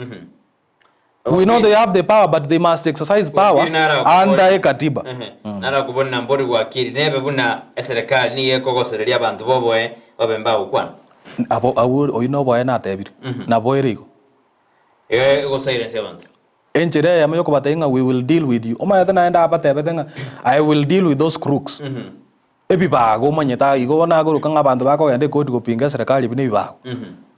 We know they have the power, but they must exercise power Wakili nara okobori. under a katiba. Ehe. Nara okobori na mbori gwakiri nebe buna eserekari nigo ekogosereria abanto boboe babe mbagokwana. Abo abwo oyio noboye natebire, nabo ere igo. Iga egosilence abanto. Enchera eyemo yokobatebia ng'a we will deal with you. Omanyete naende abatebete ng'a I will deal with those crooks. Ebibago omanyete aa igo bono agoroka ng'a abanto bakogenda ekoti gopinga eserekari ebi nebibago.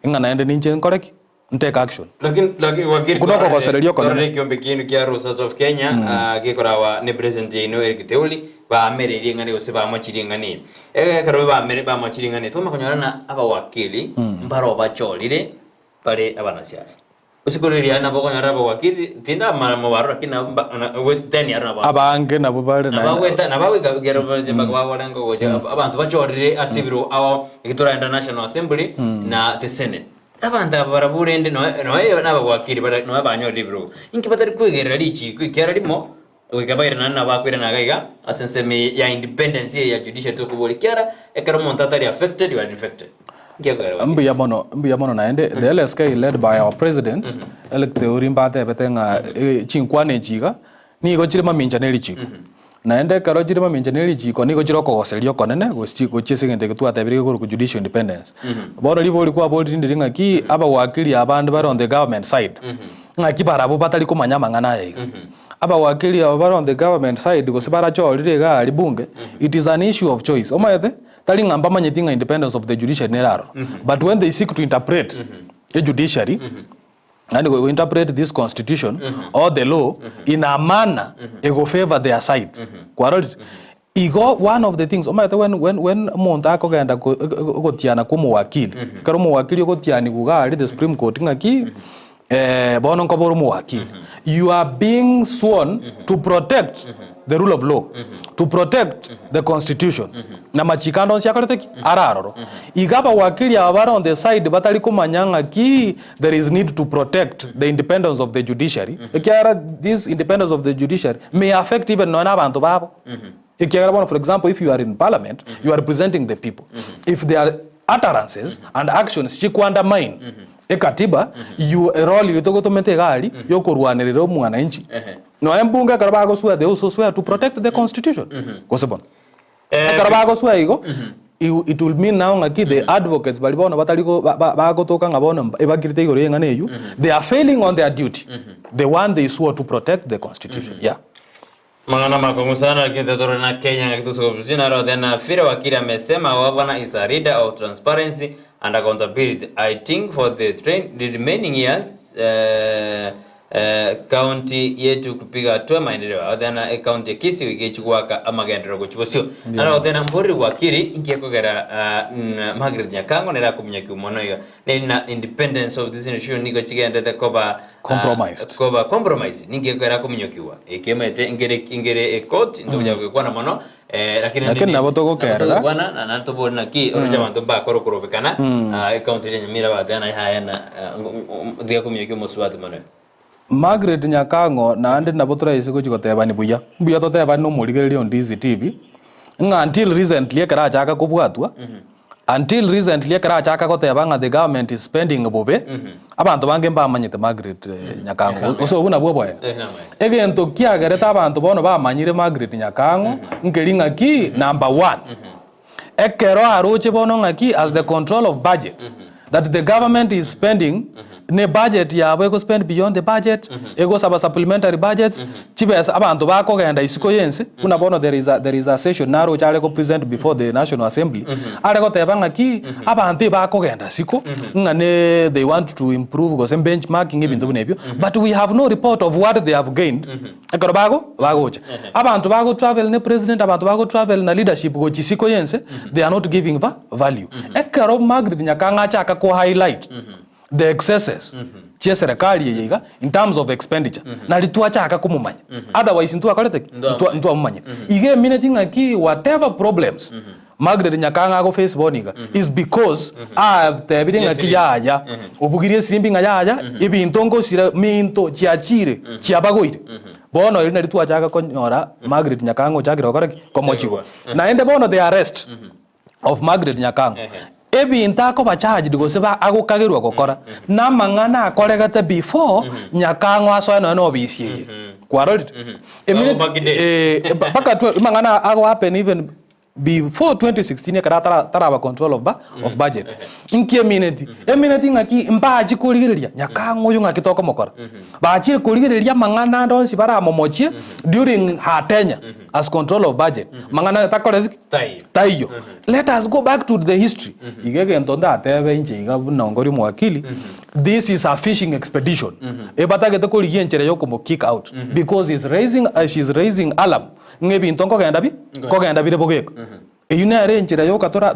Ng'a naende ninche nkore ki? Ntake action. Lakini lakini wakili Okwo nokogosereria okonene. torore ekiombe kiaino kia Rosas of Kenya ah, gekorawa ne president yaino Eric Teuli baamereirie eng'ana gose bamochirie eng'ana eye. Ekero bamere bamochirie eng'ana eye twamanya konyora ng'a abawakili mbaro bachorire bare abanasiasa. Gose korwa eria nabo okonyora abawakili tindamanya mobarora lakini nabo mba na goetania aro nabo. Abange nabwo bare naende. Nabagoeta nabagoika ekero bagocha gocha abanto bachorire ase ebiro ao ekero toraenda National Assembly na the Senate. Abanto aba barabwo rende nonya nonya nabagwakiri bare nonya banyorire ebirogo, inki batari kwegerera richiiko ekiara rimo, goika bairane naende nabo bakoirana iga iga ase ensemo eye ya independence eye ya judiciary tokoboria ekiara ekero omonto atari affected you are infected. Inki ekogera gokira? Mbuya mono, mbuya mono naende, the LSK led by our president, Eric Theuri mbatebete ng'a eh, chinkwana echi iga, nigo chire mamincha ne richiko. Naende ekero chire mamincha ne richiko nigo chire okogoseria okonene gochi gochia ase egento eke twatebire gekorokwa judicial independence. Bono ribori kwaborire rinde ng'aki abawakili abande bare on the government side, ng'aki barabwo batari komanya amang'ana aya iga. Abawakili aba bare on the government side gose barachorire iga aria bunge, it is an issue of choice. Omanyete, tari ng'a mbamanyeti ng'a independence of the judiciary nere aroro. But when they seek to interpret e judiciary, yaani go interpret this constitution or the law in a manner ego favour their side. Kwarorire? Igo one of the things, omanyete when when when omonto akogenda ko ogotiana kwa omowakili, ekero omowakili ogotianigwa iga aria the supreme court ng'aki bono nkoba ore omowakili, you are being sworn to protect the rule of law, to protect the constitution, na amachiko ande onsi akorete ki? Are aroro. Iga abawakili aba bare on the side batari komanya ng'aki there is need to protect the independence of the judiciary, ekiagera this independence of the judiciary may affect even nonya na abanto babo. Ekiagera bono for example if you are in parliament you are representing the people if there are utterances and actions chiku undermine ekatiba you erole eye togotomete iga aria yokorwanerera omwananchi nonya embunge ekero bagoswear they also swear to protect the constitution gose bono ekero bagoswear igo it will mean now ng'aki the advocates baria bono batari go ba- ba- bagotoka ng'a bono ebakirete igoro y'eng'ana eywo they are failing on their duty the one they swore to protect the constitution yeah. Mang'ana makong'u sana lakini tetore na Kenya ng'aki tosogobusia naro then Fire Wakili amesema governor is a leader of transparency and accountability I think for the train, the remaining years eh, eh, county yetu kupiga hatua maendeleo then e county ya Kisii igechi gwaka amagenderero gochi bosio naro then mbori wakili inki ekogera uh, Margaret Nyakango nera komunyaki mono iga na independence of this nation nigo chigendete koba Compromised. Koba compromise ninki ekogera kominyokiwa ekemete ngere ngere ekoti ntobuya gwekwana mono lakini Lakini nabo togokerera. nabo togokwana na na tobori naki oroche abanto mbakora okorobekana ecounty ya Nyamira batena haya na thiga kominyokia omosubati mono. Margaret Nyakang'o naende nabo toraise gochi gotebani buya mbuya totebani na omorigereria o Ndizi TV ng'a until recently ekero achaka kobwatwa until recently ekero achaka goteba ng'a the government is spending bobe abanto bange mbamanyete Margaret Nyakang'o gose obwo nabwo oboene. Egento kiagerete abanto bono bamanyire Margaret Nyakang'o nkeri ng'aki number one ekero aroche bono ng'aki as the control of budget that the government is spending ne budget yabo ego spend beyond the budget egosaba supplementary budgets chibesa abanto bakogenda isiko yense buna bono there is a, there is a session naroche are go present before the National Assembly are goteba ng'aki abanto ebakogenda siko ng'a ne they want to improve gose benchmarking ebinto buna ebio but we have no report of what they have gained ekero bago bagocha abanto bago travel ne president abanto bago travel na leadership gochi isiko yense they are not giving va value ekero Margaret Nyakang'a achaka ko highlight the excesses chia serikali eye iga in terms of expenditure nari twachaka komomanya otherwise ntwakorete ki? Ntwamomanyete iga emineti ng'aki whatever problems Margaret Nyakang'a ago face bono iga is because atebire ng'aki yaya obugirie esirimbi ng'a yaya ebinto ngosira minto chiachire chiabagoire bono eri nari twachaka konyora Margaret Nyakang'a ochakire gokora ki? Komochigwa naende bono the arrest of Margaret Nyakang'o ebinto akoba charged gose ba agokagerwa gokora na amang'ana akoregete before Nyakang'o asoe nonya na obisi eye kwarorire Emine- Back day. mpaka amang'ana ago happen even before 2016 ekero atara taraba control of, ba, of budget nki emineti emineti ng'aki mbachi korigereria Nyakang'o oyo ng'aki tokomokora bachire korigereria amang'ana ande onsi baramomochie during her tenure as control of budget mang'ana takoreti ki? Taiyo. Taiyo. Let us go back to the history. Iga egento ndatebe inche iga buna ongori omowakili, this is a fishing expedition. Ebatagete korigia enchera yokomo kick out because he's raising, she is raising alarm ng'a ebinto nkogenda bi nkogenda bire bogeka. Eyio nere enchera yoka tora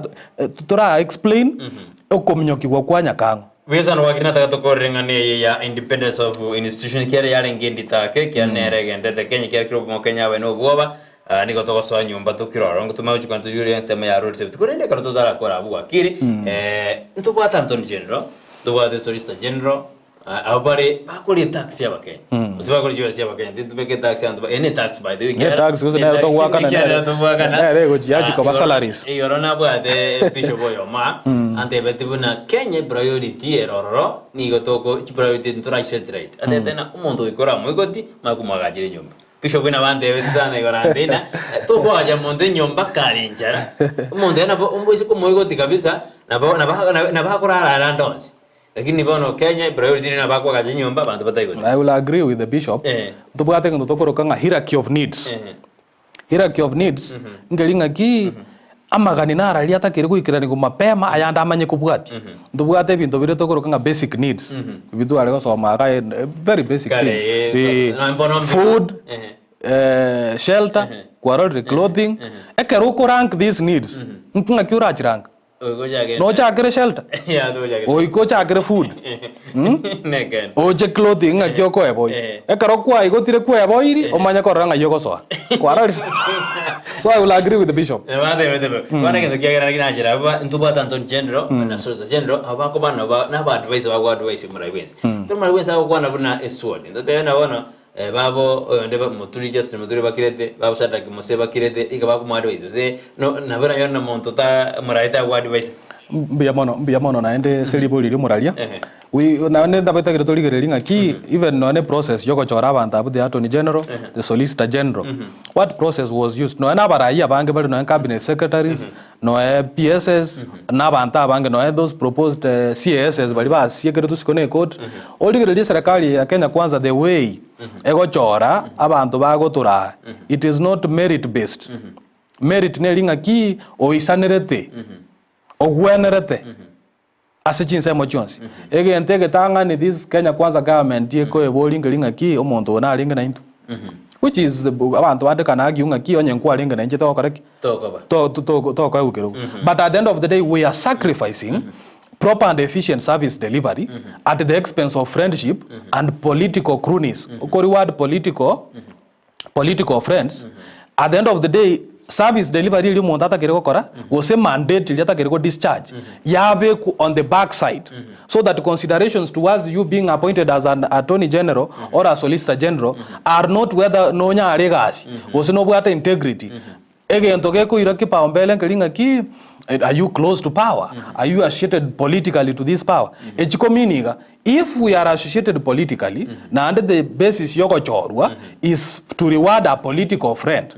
tora explain okominyokigwa kwa Nyakang'o. Buya sana wakili nataka tokorere ng'a neye ya independence of institution kiare yarenge enditake kiare nere egendete Kenya kiare kero omokenya abe na obwoba nigo togosoa nyomba tokirora ngotumanye gochia kwana tochire ensemo ya road safety korende ekero totarakora abwo wakili ntobwate Attorney General ntobwate Solicitor General abwo bare bakoria etax ya abakenya gose bakoria chibesa chia abakenya tintumeka etax ya abanto eye ne etax by the way Ne tax gose nere togoakana ekiagera togoakana nere egochia yachi koba salaries. Igoro nabwate bishop oyomo aa antebeti buna Kenya epriority ere ororo nigo toko chipriority ntorachiset right atebete ng'a omonto goika oramoigoti mara komwagachera enyomba. Bishop buna bantebeti sana igoro ande ng'a tokoagacha monto enyomba kare enchara omonto ere nabo omoise komoigoti kabisa nabo nabo nabo akorara ande onsi. Lakini bono Kenya priority nere nabakoagacha chinyomba abanto bataigoti. I will agree with the bishop. Eh. Ntobwate egento tokoroka ng'a hierarchy of needs. Eh. Hierarchy of needs, nkeri ng'aki amagani nararia atakeri goikeranigwa mapema ayande amanye kobwatia. Ntobwate ebinto bire tokoroka ng'a basic needs, ebi tware gosoma iga eh, very basic Kare, things. eh, Eh, no, mbono mbi- food, Eh. eh, shelter, kwarorire, clothing. Ekero okorank these needs, ng'aki orachirank? Nochakere shelter, oike ochakere food, oche clothing ng'aki okoeboyia. Ekero kwaigotire kweboirie, omanye korora ng'ai ogosoa. Kwarorire? So I will agree with the bishop. Bono egento kiagera naki nachera aba ntobwate Anthony General na Solicitor General aba bakoba nabo naba advice bago advice omorai bwensi. Ekero omorai bwensi agokwana buna esword, ntotebe buna bono Babo oyonde moturi Justin Muturi bakirete, babo Shadrack Mose bakirete, iga bakomoadvise gose no nabo naye na monto ta moraete agoadvise. Mbuya mono, mbuya mono naende ase ribori riria omoraria. Ehe. We naende ntabaetagete torigereria ng'aki even nonya ne process ya ogochora abanto abwo the attorney general, the solicitor general, what process was used? Nonya na abarai abange bare nonya cabinet secretaries, nonya PSs, na abanto abange nonya those proposed CASs baria basiekeretwe isiko na ecourt, origererie eserekari ya Kenya Kwanza the way egochora abanto bagotoraa it is not merit based. Merit neri ng'aki oisanerete, ogwenerete ase chinsemo chionsi. Egento egetang'ani this Kenya Kwanza government ekoeboria nkeri ng'aki omonto oyo narenge naintwe. Which is abanto bande kana argue ng'aki onye nkwarenge nainche togokora ki? Tokoba. To- to- to- tokoegwa kerogo. But at the end of the day we are sacrificing proper and efficient service delivery at the expense of friendship and political cronies. Oko reward political political friends, at the end of the day service delivery eria omonto atakire gokora gose mandate eria atakire go discharge yabekwa on the back side so that considerations towards you being appointed as an attorney general or a solicitor general are not whether nonyare egasi gose nobwate integrity Egento gekoira kipaumbele nkeri ng'aki, are you close to power? Are you associated politically to this power? Echi komini iga, if we are associated politically, naende the basis yogochorwa is to reward a political friend,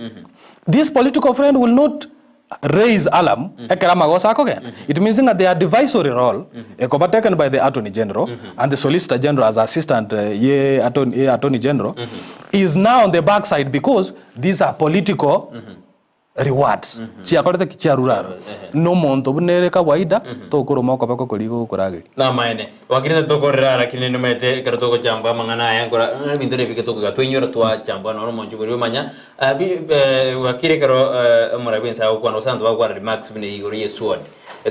this political friend will not raise alarm ekero amagoso akogenda. It means ng'a the advisory role ekoba taken by the Attorney General and the Solicitor General as assistant ye Attorney General is now on the backside because These are political rewards chiakorete ki chiarure aro na omonto buna ere kawaida tokoroma okoboko koria gokorageria. Namaene, gwakire tokorera lakini nimaete ekero togochambwa amang'ana aya nkora ebinto nebike tokoiga twainyora twachambwa nonya omonche okoria omanya gwakire ekero omorai bwense agokwana gose abanto bagokwana remarks buna igoro ye sword.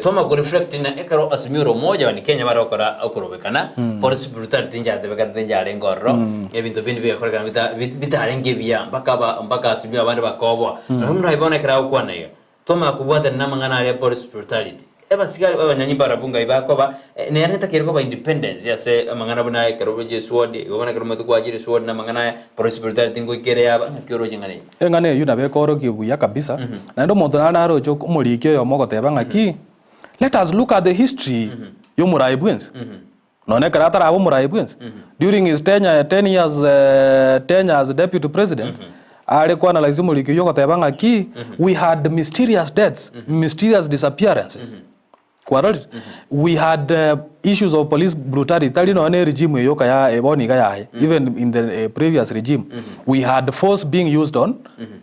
Twamanya ko reflect ng'a ekero Azimio la Umoja one Kenya bare gokora okorobekana, police brutality nchatebekana tincharenge ororo, ebinto binde bigakorekana bita bitarenge ebiya mpaka aba mpaka Azimio abande bakoboa. Nabo buna bono ekero agokwana iga, twamanya kobwatana na amang'ana aria police brutality. Abasigari abanyanyi barabwo ngai bakoba, nere netakeire koba independence ase amang'ana buna aya ekero obeche esword, igo bono ekero omanyete kwachire esword na amang'ana aya, police brutality ngoika ere yaba, ng'aki oroche ng'a neye? Eng'ana eyio nabo ekoorokia buya kabisa, naende omonto nare naroche omoriki oyomo ogoteba ng'aki, let us look at the history y'omorai bwensi. Nonya ekero ataraba omorai bwensi, during his tenure, ten years tenure as deputy president, are ko analyse omoriki oyio ogoteba ng'aki, we had mysterious deaths, mysterious disappearances. Kwarorire? We had issues of police brutality, tari nonya ne regime eyoka ya bono iga yaye, even in the previous regime, we had force being used on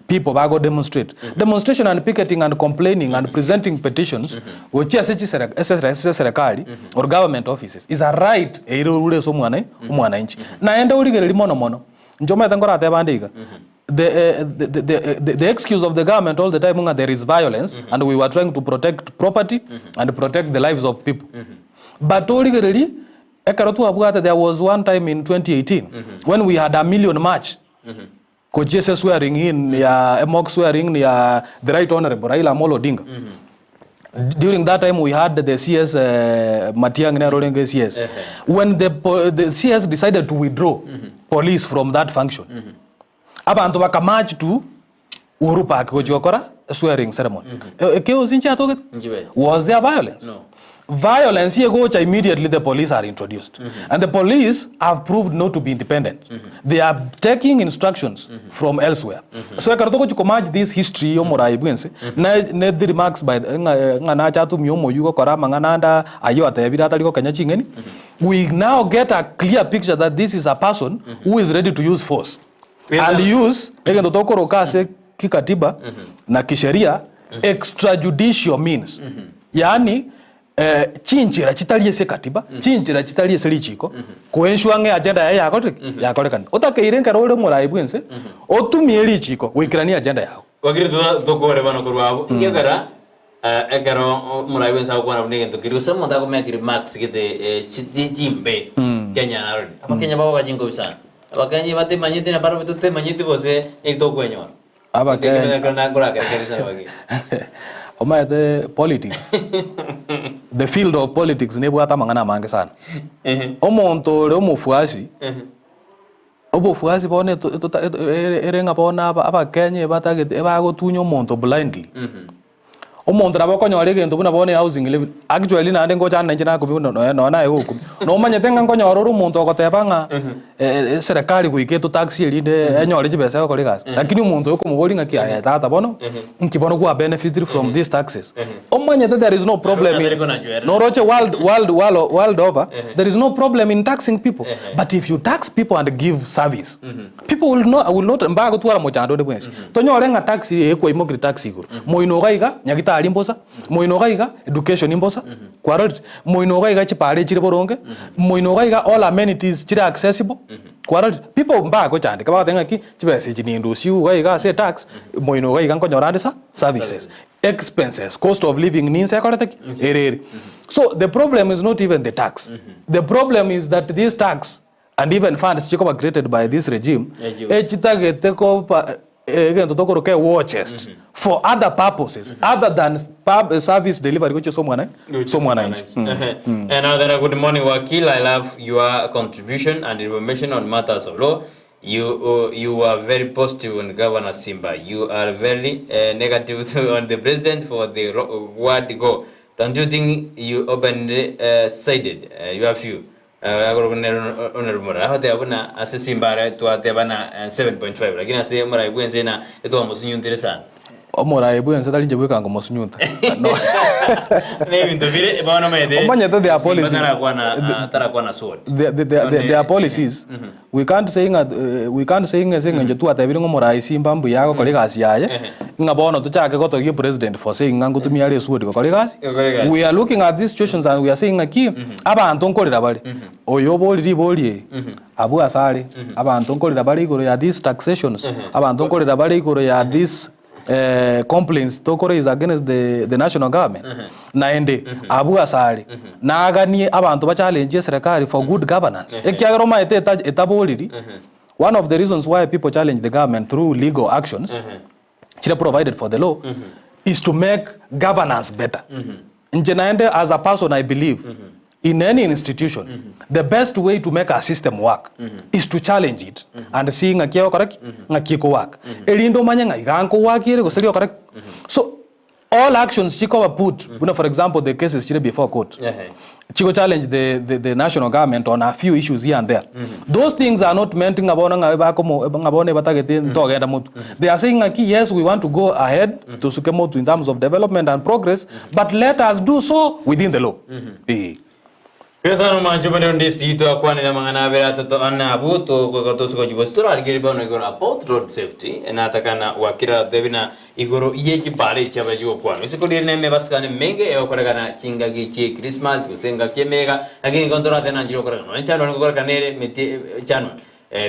people bago demonstrate. Demonstration and picketing and complaining and presenting petitions gochia ase chisere ase ase eserekari or government offices is a right eire orure ase omwana omwananchi. Naende origereria mono mono, inche omanyete nkoratebe ande iga, the, eh, the, the, the, the, the excuse of the government all the time ng'a there is violence mm -hmm. and we were trying to protect property mm -hmm. and protect the lives of people mm -hmm. but origereri ekero twabwate there was one time in 2018 mm -hmm. when we had a million march mm -hmm. gochia ase swearing in ya mock swearing ya the right honorable Raila Amolo Odinga mm -hmm. during that time we had the CS uh, Matiang'i nere orenge CS when the, the CS decided to withdraw mm -hmm. police from that function mm -hmm. Abanto baka march to Uhuru Park gochia gokora swearing ceremony. Chaos nchiatogete? Nchibete. Was there violence? No. Violence egocha immediately the police are introduced. And the police have proved not to be independent. They are taking instructions from elsewhere. So ekero togochi komerge this history ya omorai bwense, na ne the remarks by the ng'a ng'a nache atumie omoyio gokora amang'ana ande ayio atebire atari gokenya ching'eni, we now get a clear picture that this is a person who is ready to use force. And use egento tokoroka ase kikatiba na kisheria extrajudicial means yaani chinchera chitari ase ekatiba chinchera chitari ase richiko koensure ng'a eagenda yaye yakorire ki? Yakorekanire. Otakeire ekero ore omorai bwense otumie richiko goikerania eagenda yago. Wakiri tokore bono korwa abwo, ekiagera Ekero omorai bw'ense agokwana buna egento keria, gose omonto akomeka remarks gete chimbe, Kenya narori. Abakenya babo bachinkobi sana. Abakenya batemanyeti na barabwo totemanyeti gose neri tokwenyora. Abakenya. Nkorakerekereria sana abakenya. Omanyete politics, the field of politics nebwate amang'ana amange sana. Omonto ore omofuasi, obofuasi bono ere ng'a bono abakenya ebatagete ebagotunya omonto blindly. Omonto nabo okonyora egento buna bono ehousing levy, actually naende ngocha nainche nakumia buna nonya nonya naye gokumia. Nomanyete ng'a nkonyora ore omonto ogoteba ng'a eserekari goika etotaxie erinde enyore chibesa egokora egasi, lakini omonto oyo okomoboria ng'aki aye tata bono, nki bono kwa benefitiri from these taxes? Omanyete there is no problem in, noroche world world world world over, there is no problem in taxing people, but if you tax people and give service, People will not, will not mbagotwara mochando onde bwensi. Tonyore ng'a tax eye kwaimokire tax igoro. Moino iga iga nyagitari mbosa, moino iga iga education mbosa, kwarorire? Moino iga iga chipara echire boronge, moino iga iga all amenities chire accessible, kwarorire? People mbagochandeka bagoteba ng'aki chibesa echi nindusiwu iga iga ase etax, moino iga iga nkonyora ande sa services. Expenses, cost of living ninse ekorete ki? Ere ere. So the problem is not even the tax. The problem is that this tax And even funds chikoba created by this regime echitagete koba egento tokoroka a war chest for other purposes other than pub, service delivery gochia ase omwana ase omwananchi. Another good morning Wakil, I love your contribution and information on matters of law. You, you are very positive on Governor Simba. You are very negative on the president for the word go. Don't you think you openly sided your view? Akorokwa nere onere omorai agoteba buna ase simba are twateba na 7.5 lakini ase omorai bwense na etwamosunyuntire sana. Omorai bwense tari inche bweka nkomosunyunta. No. Ne ebinto bire bono omanyete Omanyete their Simba policy. tarakwana tarakwana sword. Their policies we can't say ng'a we can't say ng'a ase eng'encho twatebire ng'a omorai simba mbuya agokora egasi yaye ng'a bono tochake gotogia president for saying ng'a ngotumia are esword gokora egasi. Gokora egasi. We are looking at these situations and we are saying ng'aki abanto nkorera bare oyo obori ribori eri abwo ase are abanto nkorera bare igoro ya these taxations abanto nkorera bare igoro ya this complaints tokoraise against the, the national government naende abwo ase are naganie abanto bachallenge eserekari for good governance ekiagera omanyete eta- etaboriri one of the reasons why people challenge the government through legal actions chire provided for the law is to make governance better Inche naende as a person I believe in any institution the best way to make a system work is to challenge it and see ng'aki egokora ki ng'aki eko work erinde omanye ng'a iga nko work ere gose riokora ki so all actions chikoba put buna for example the cases chire before court chigo challenge the, the, the national government on a few issues here and there those things are not meant ng'a bono ng'a bakomo ng'a bono ebatagete ntogenda motwe they are saying ng'aki yes we want to go ahead tosuke motwe in terms of development and progress but let us do so within the law eh. Besa nomanche bane onde esito akwanire amang'ana abere atato ane abwo togoika tosuka chibosi torarigererie bono igoro about road safety natakana gwakira atebi na Igoro ye chipara echi abe chigokwanwa. Isiko riria nemebasikano emenge egokorekana chingaki chie Christmas gose engaki emeyega, lakini igo ntoratebe nanchire gokorekana. Nonya January ngokorekana ere emeti January,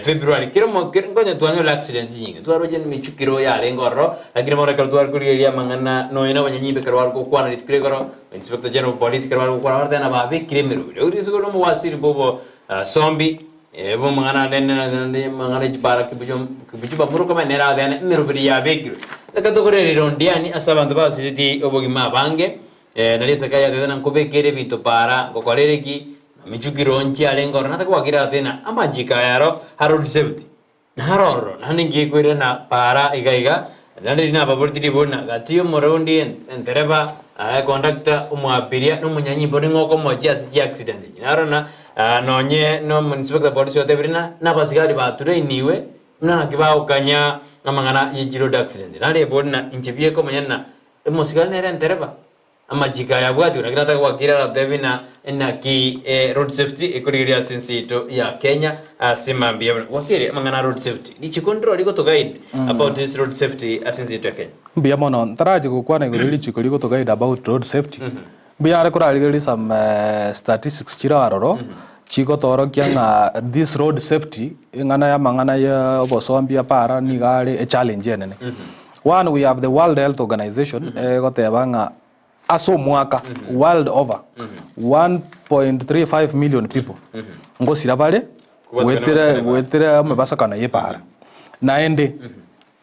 February kera omo kera nkonya twanyora accidents chinyinge. Twaroche emechukero yarenge ororo, lakini bono ekero tware korigereria amang'ana nonya na abanyanyimbo ekero bare gokwana rituko riria ekero Inspector General of Police ekero bare gokwana barateba ng'a babekire emeroberi. Risiko ria omowasiri bobo Sombi Ebe omong'ana ande nende amang'ana e chipara kibucho kibuchuba murukome nere ateane emeroberi yabekirwe. Reka tokore rirundiani ase abanto basireti obogima abange, nario Hezekia yatebete ng'a nkobekere ebinto para, ngokorere ki, michukiro nchiarenge ororo, natakwakire agateba ng'a amachiko aya aro a road safety, naro ororo, naende ngekoirana para iga iga. Naende riria nababoretie ribori gati y'omoroundi entereba, econductor, omoabiria, na omonyanyimbo ning'o okomochia ase chiaccident echi. Naro na nonye na omoinspector polisi otebire ng'a nabasigari batrainiwe buna naki bagokanya amang'ana ye chiroad accident. Naro ebori ng'a inche bieka omonyene ng'a omosigari nere entereba. Amachiko aya abwatwe naki nataka gwakire aratebie na naki road safety ekorigereria ase ense yaito ya Kenya ase mambia buna gwakire amang'ana a road safety richiko ndiro rigoto guide about this road safety ase ense yaito ya Kenya. Mbuya mono, ntarachi gokwana igoro ye richiko rigoto guide about road safety, mbuya are korarigereria some statistics chire aroro, chigotorokia ng'a this road safety eng'ana ya amang'ana ya obosombi apara nigo are echallenge enene. One we have the World Health Organization egoteba ng'a ase omwaka world over 1.35 million people ngosira bare goetera goetera emebasakano ya epara. Naende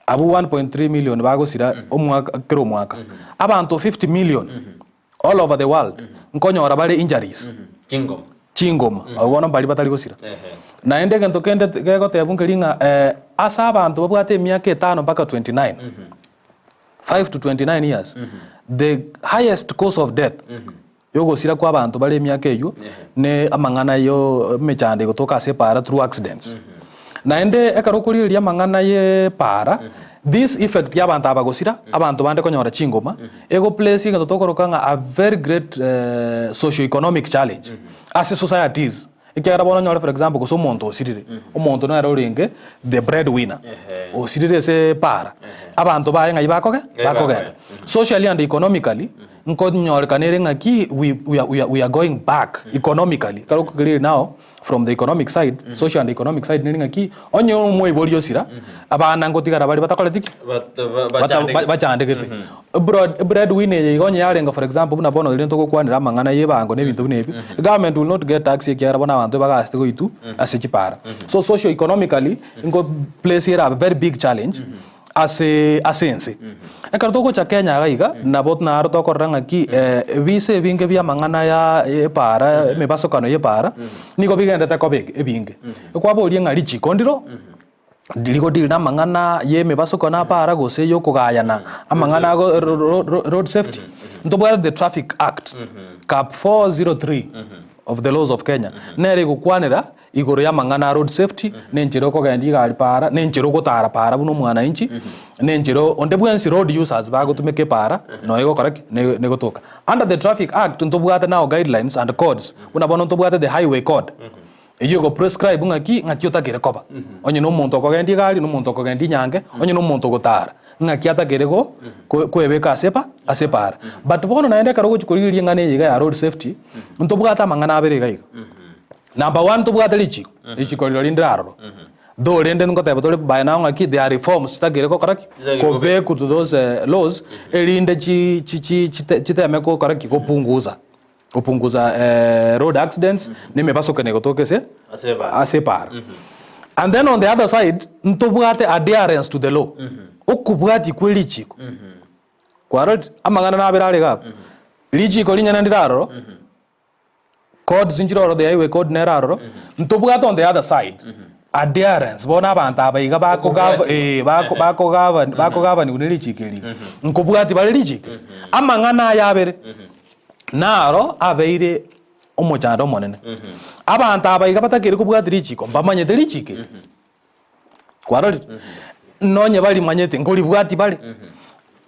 abwo 1.3 million bagosira omwaka kera omwaka, abanto 50 million all over the world nkonyora bare injuries Chingoma. chingoma abwo bono mbaria batari gosira. Naende egento kende gegotebwa nkeri ng'a ase abanto babwate emiaka etano mpaka 29, 5 to 29 years, the highest cause of death yogosira kwa abanto bare emiaka eywo ne amang'ana yo emechando egotoka ase epaara through accidents. Naende ekero okorigereria amang'ana y'epaara, this effect y'abanto aba gosira, abanto bande konyora chingoma, ego place egento tokoroka ng'a a very great socio-economic challenge ase societies. Ekiagera bono onyore for example gose omonto osirire, omonto nere orenge the bread winner, osirire ase epaara, abanto baye ng'ai bakoge? Bakogenda. Socially and economically, nkonyorekana ere ng'aki we we are we are going back economically, ekero okorigereria now. From the economic side, social and economic side neri ng'aki, onye omoibori osira, abana ngotigara bare batakoreti ki? Bachandegete. Bread winner eye iga onye yarenge for example buna bono riria togokwanera amang'ana ya ebango na ebinto buna ebi, government will not get tax ekiagera bono abanto ebagasete goitwa ase chipara. So socio economically, nko place ere a very big challenge. Ase ase ense. Ekero togocha Kenya iga iga, nabo naro tokorora ng'aki ebisa ebinge bi'amang'ana ya epaara, emebasokano y'epaara, nigo bigenderete koba ebinge. Ekwaboria ng'a richiko ndiro, rigo deal na amang'ana y'emebasokano apaara gose y'okogayana amang'ana ago road safety. Ntobwate the Traffic Act, Cap 403 of the laws of Kenya, nere egokwanera Igoro y'amang'ana a road safety, na enchera okogendia egari paara, na enchera ogotara paara buna omwananchi, na enchera onde bwensi road users bagotumeka epaara, nonya egokora ki? Ne negotoka. Under the Traffic Act ntobwate now guidelines and codes, buna bono ntobwate the highway code, eywo ego prescribe ng'aki, ng'aki otakeire koba. Onye na omonto okogendia egari, na omonto okogendia enyange, onye na omonto ogotara, ng'aki atakeire go kwebeka ase epa ase epaara. But bono naende ekero ogochia korigereria eng'ana eye iga ya road safety, ntobwate amang'ana abere iga iga. Number one tobwate richiko, richiko rirorio rinde aroro. Though rende ngoteba tore by now ng'aki there are reforms chitagere gokora ki? Chitagere Kobekwa to those laws erinde chi chi chi chite chiteme gokora ki? Gopunguza, gopunguza road accidents na emebasokano egotoka ase Ase epara. ase epara. And then on the other side, ntobwate adherence to the law, okobwatia kwe richiko. Kwarorire? Amang'ana nabere are iga abwo. Richiko rinyene ndire aroro. Codes nchire ororo, the highway code nere aroro, ntobwate on the other side adherence bono abanto aba iga bakogav eh bako bakogavan bakogavaniwa ne richiko eri iga, nkobwatia bare richiko eri. Amang'ana aya abere, naro abeire omochando omonene. Abanto aba iga batakeire kobwatia richiko, mbamanyete richiko eri. Kwarorire? Nonye barimanyete, nkoribwatia bare.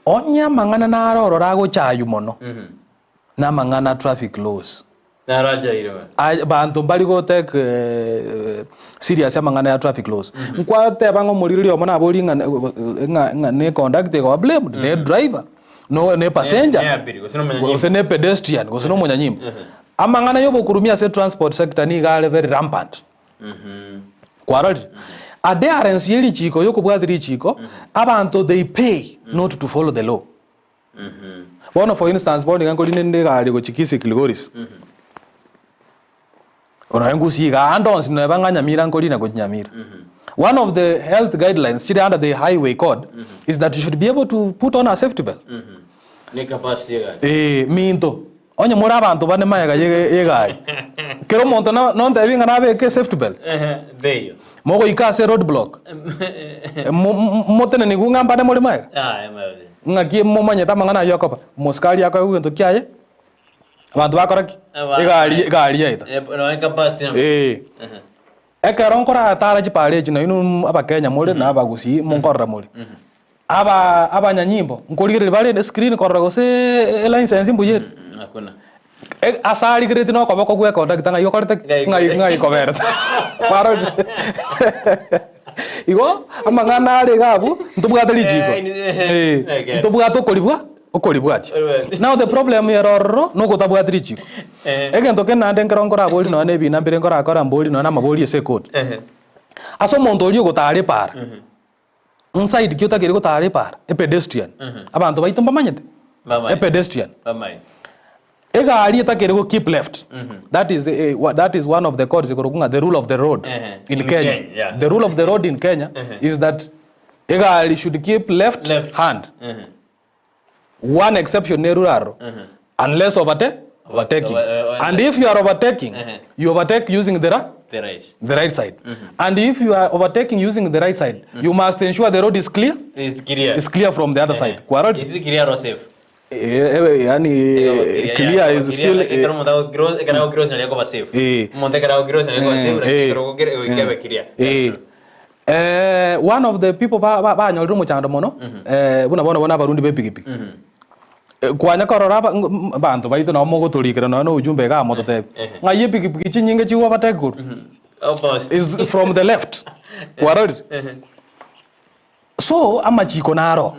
Onye amang'ana naro ororo agochaywa mono. Namang'ana traffic laws. Narachaire bana. Aye banto mbari go take serious amang'ana ya traffic laws. Nkwateba ng'a omoriri omo naborie ng'a ng'a ng'a ne conductor egoba blamed, ne driver, no ne passenger, Ne abiri, gose nomonyanyimbo. gose ne pedestrian, gose nomonyanyimbo. Amang'ana ya obokurumia ase transport sector nigo are very rampant. Kwarorire? Adherence ye richiko yokobwatia richiko, abanto they pay not to follow the law. Bono for instance bono iga nkorina ende egari gochia Kisii Kilgoris, nonya ngusii igaa ande onsi neba ng'a Nyamira nkorina gochia Nyamira. One of the health guidelines chire under the highway code is that you should be able to put on a safety belt. Ne capacity y'egari. Eeh minto, onye more abanto bane magega ye egari, kera omonto no nontebi ng'a nabeke esafety belt? Ehe, teiyo. Mogoika ase road block, mo- mo- motenenigwe ng'a mbane more magega? Ah, emabe. Ng'aki momanyete amang'ana ayio akoba? Omosikari akoegwa egento kiaye, abanto bakora ki? Aba- Egari egari yaeta. Eh, no capacity na. Eh. Ekero nkoratara chipara echi nainwe abakenya more na abagusii monkorora more. Aba abanyanyimbo nkorigereria bare escreen korora gose elicense mbuya ere. Hakuna. E- Ase arigereretie na okoboko gwa econductor ng'ai okorete ki? Ng'ai- Ng'ai ng'ai koberete. Kwarorire? Igo amang'ana are iga abwo ntobwate richiko. Eh, Eh, eh, ntobwate okoribwa okoribwatia. Okoribwatia. Now the problem ere ororo nogotabwati richiko. Eh. Egento kende naende nkero nkoraborie nonya na ebina mbire nkorakora mbori nonya na amabori ase ekoti. Ehe. Ase omonto oria ogotara epara, Inside ki otakeire gotara epara? E pedestrian. Abanto baito mbamanyete? Mbamanyete. E pedestrian. Bamanyete. Egari etakeire go keep left. That is eh, wa- that is one of the codes ikorokwa ng'a the rule of the road Ehe. in In Kenya. Kenya, yeah. The rule of the road in Kenya is that egari should keep left, Left. hand. Ehe. One exception nerure aro unless overtake overtaking. And if you are overtaking, you overtake using the, ra The right. the right side. And if you are overtaking using the right side, you must ensure the road is clear. It's clear. Is clear from the other side. Kwa road, Is it clear or safe? eh, eh, yani clear is still eh, Ekero omonto agokiro- ekero agokiro nari akoba safe. Eh. Omonto ekero agokiro nari akoba safe, lakini eh. ekero ogokire- goika clear. Eh. Eh, one of the people ba- ba- banyorire omochando mono eh, buna bono bono abarundi ba epikipiki Eh, kwanya korora aba- ng- m- abanto baito nabo mogotorikera nonya na ojumbe iga mototebi ng'ai epikipiki chinyinge chigo overtake korwa Opposite. is from the left kwarorire so amachiko naro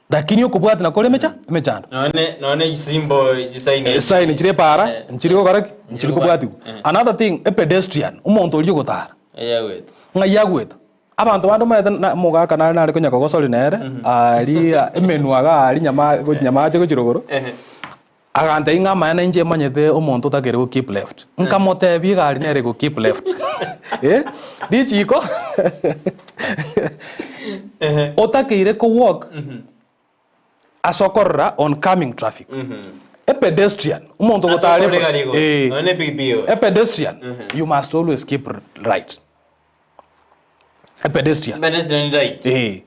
lakini okobwati nakore emecha emechando Nonye nonye chisimbo chisaini. esaini chire para Eh. nchiri gokora ki nchiri kobwatigwa Eh. another thing a pedestrian omonto oria ogotara Eyagwete. Ng'ai agwete? Abanto bande omanyete na omogaka nare nare konya kogosori nere, aria emenwa iga aria nyama gochi nyamache gochia rogoro, agantebia ng'a amaene inche manyete omonto otakeire go keep left. Nkamotebia egari nere ego keep left. Eh, richiko otakeire ko walk ase okorora on coming traffic. A pedestrian, omonto Ase ogotara okorora egari igo. Eh. Nonya ne epikipiki igo. A pedestrian, you must always keep right. A pedestrian. Pedestrian right. Eh.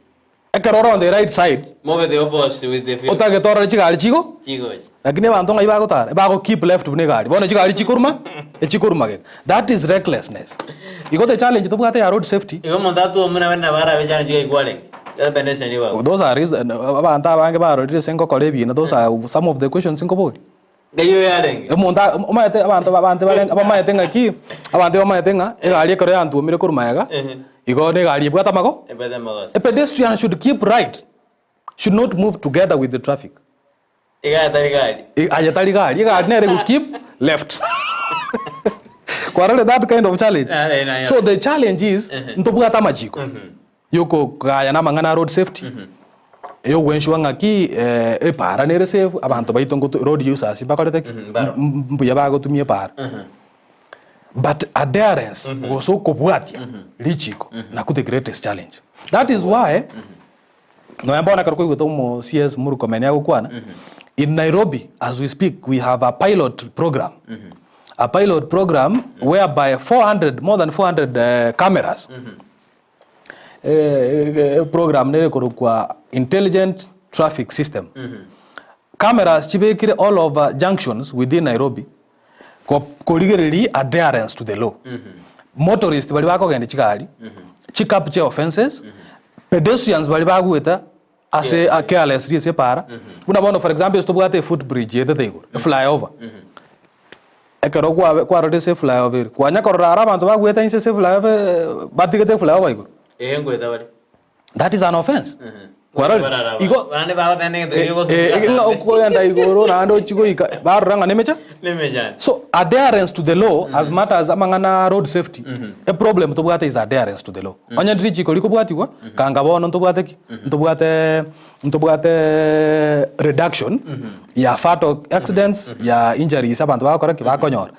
Ekero ore on the right side, Mobe the opposite with the field. otagete orore chigari chigo, Chigochi. lakini abanto ng'ai bagotara? Bago keep left buna egari. Bono chigari chikoruma, echikoruma geka. That is recklessness. Igo the challenge tobwate ya road safety, Igo omonto atwomire naende nabo arabe chana chigaikwa arenge. Ere pedestrian igo. Those are reason, abanto abange barorire ase ngokora ebina, those are some of the questions nkoboria. Eyio yarenge. Omonto a- omanyete abanto abanto bare abamaete ng'aki, abanto bamaete ng'a egari ekero yantwomire korwa magega, igo na egari ebwate amago. Ebwate amagoso. A pedestrian should keep right, should not move together with the traffic. Iga atari gari. I- Aye tari gari, egari nere go keep left. Kwarorire that kind of challenge. Ah, eh, na, yeah. So the challenge is, ntobwate amachiko yokogayana amang'ana a road safety, eyogwensure ng'aki epara nere safe, abanto baito ngotu road users mbakorete ki? Mbaro. Mbuya bagotumia epara. But adherence gose okobwatia richiko nakwo the greatest challenge. That is why nonya bono ekero kwaigwete omo CS Murkomen agokwana, in Nairobi as we speak we have a pilot program. A pilot program whereby 400, more than 400 cameras Eprogram nere ekorokwa Intelligent Traffic System. Cameras chibekire all over junctions within Nairobi korigereria adherence to the law. Motorists baria bakogenda chigari, chicapture offences, pedestrians baria bagoeta ase carelessly ase epara. Buna bono for example ase tobwate efootbridge yaetete igoro, eflyover. Ekero kwabe kwarorire ase eflyover ere, kwanya korora aro abanto bagoeta inse ase eflyover batigete eflyover igoro. Ee ngoeta bare. That is an offense. Kwarorire? Barara Igo Barande bagoteba egento keria eh, ogosuka ng'a okogenda igoro naende ochie goika barora ng'a nemecha Nemechando. So adherence to the law as much as amang'ana a road safety, eproblem tobwate is adherence to the law. Onye richiko rikobwatigwa, kanga bono ntobwate ki? Ntobwate ntobwate reduction ya fatal accidents, ya injuries abanto bagokora ki? Bakonyora.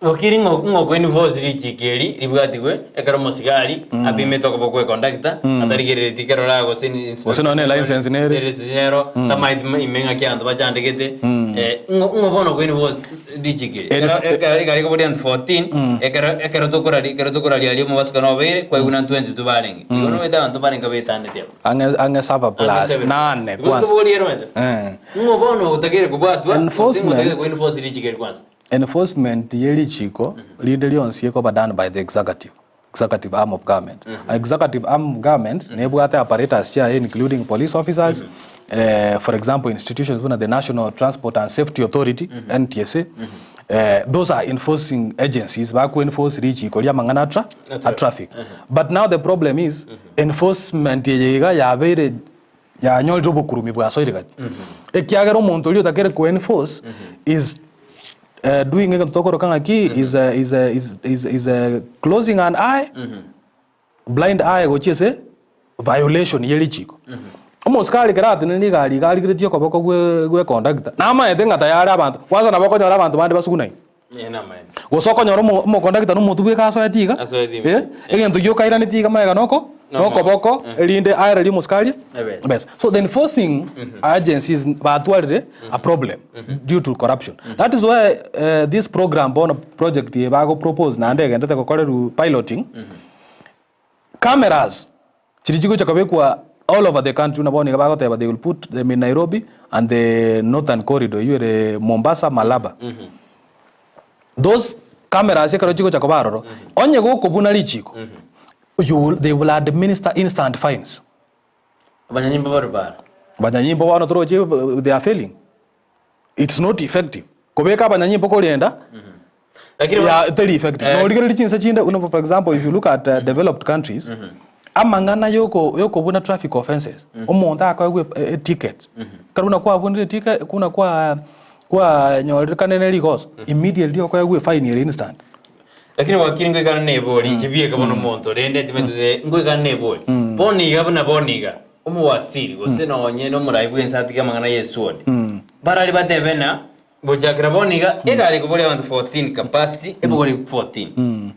Gokiri ng'o ng'o okoenforce richiko eri ribwatigwe ekero omosigari apimete okoba kwa econductor atarigerereti ekero ora gose Gose nonye ne license nere. Gose license nero tamaeti ime ng'aki abanto bachandegete. Eh, ng'o ng'o bono koenforce richiko eri? Enf- Ekero ekero rigari rikobori anto 14, ekero ekero tokorari ekero tokoraria aria omobasuka nobeire, kwaigwa na ntwensi tobarenge. Igo nomanyete abanto mbarenge betanete abwo. Ang'e ang'e saba plus nane Igo kwanza. tobori ere omanyete. Eh. Ng'o bono otagere kobwatwa, gose ng'o Enforcement. otagere koenforce richiko eri kwanza. Enforcement ye richiko rinde rionsi ekoba done by the executive, executive arm of government. Executive arm of government nebwate apparatus chiaye including police officers, eh, for example institutions buna the National Transport and Safety Authority, NTSA, eh, those are enforcing agencies baku enforce richiko ria amang'ana a tra a traffic. But now the problem is enforcement eye iga yabeire yanyorire obokurumi bwasoire gati. Ekiagera omonto oria otakere ko enforce is eh, doing egento tokoroka ng'aki is, eh, is, eh, is, is, is eh, closing an eye blind eye gochia ase violation ye richiko. Omosikari ekero atenenire egari iga arigeretie okoboko gwe gwe conductor, namaete ng'a tayari abanto, kwanza nabo okonyora abanto bande basugunaine. Eh, namaene. Gose okonyora omo omokondakta na omotwe bweka asoetie iga, Asoetie ime. eh, egento giokairanetie iga magega noko nokoboko erinde aererie omosikari Ebesa. ebesa. So the enforcing agencies batwarire a problem due to corruption. That is why eh, this program bono project eye bagopropose naende egendete gokorerwa piloting, cameras chiria chigocha kobekwa all over the country buna bono iga bagoteba they will put them in Nairobi and the northern corridor eywo ere Mombasa, Malaba. Those cameras ekero chigocha koba aroro, onye gokobuna richiko, you will, they will administer instant fines. Abanyanyimbo bare bara. Abanyanyimbo bono toroche they are failing. It's not effective. Kobeka abanyanyimbo korenda Lakini ya teri effective. Eh. Norigereria chinse chinde buna for example if you look at uh, developed countries amang'ana yoko yokobuna traffic offenses omonto akoegwa e, e ticket ekero buna kwabunire ticket buna kwa kwanyorekane ne rigoso immediately okoegwa efine ere instant. Lakini wakili ngoikana na ebori inche bieka bono omonto rende timanyete ngoikana na ebori bono iga buna bono iga omowasiri gose nonye na omorai bwense atige amang'ana ya esword barari batebe na gochakera bono iga egari ekoboria abanto 14 capacity ebogori 14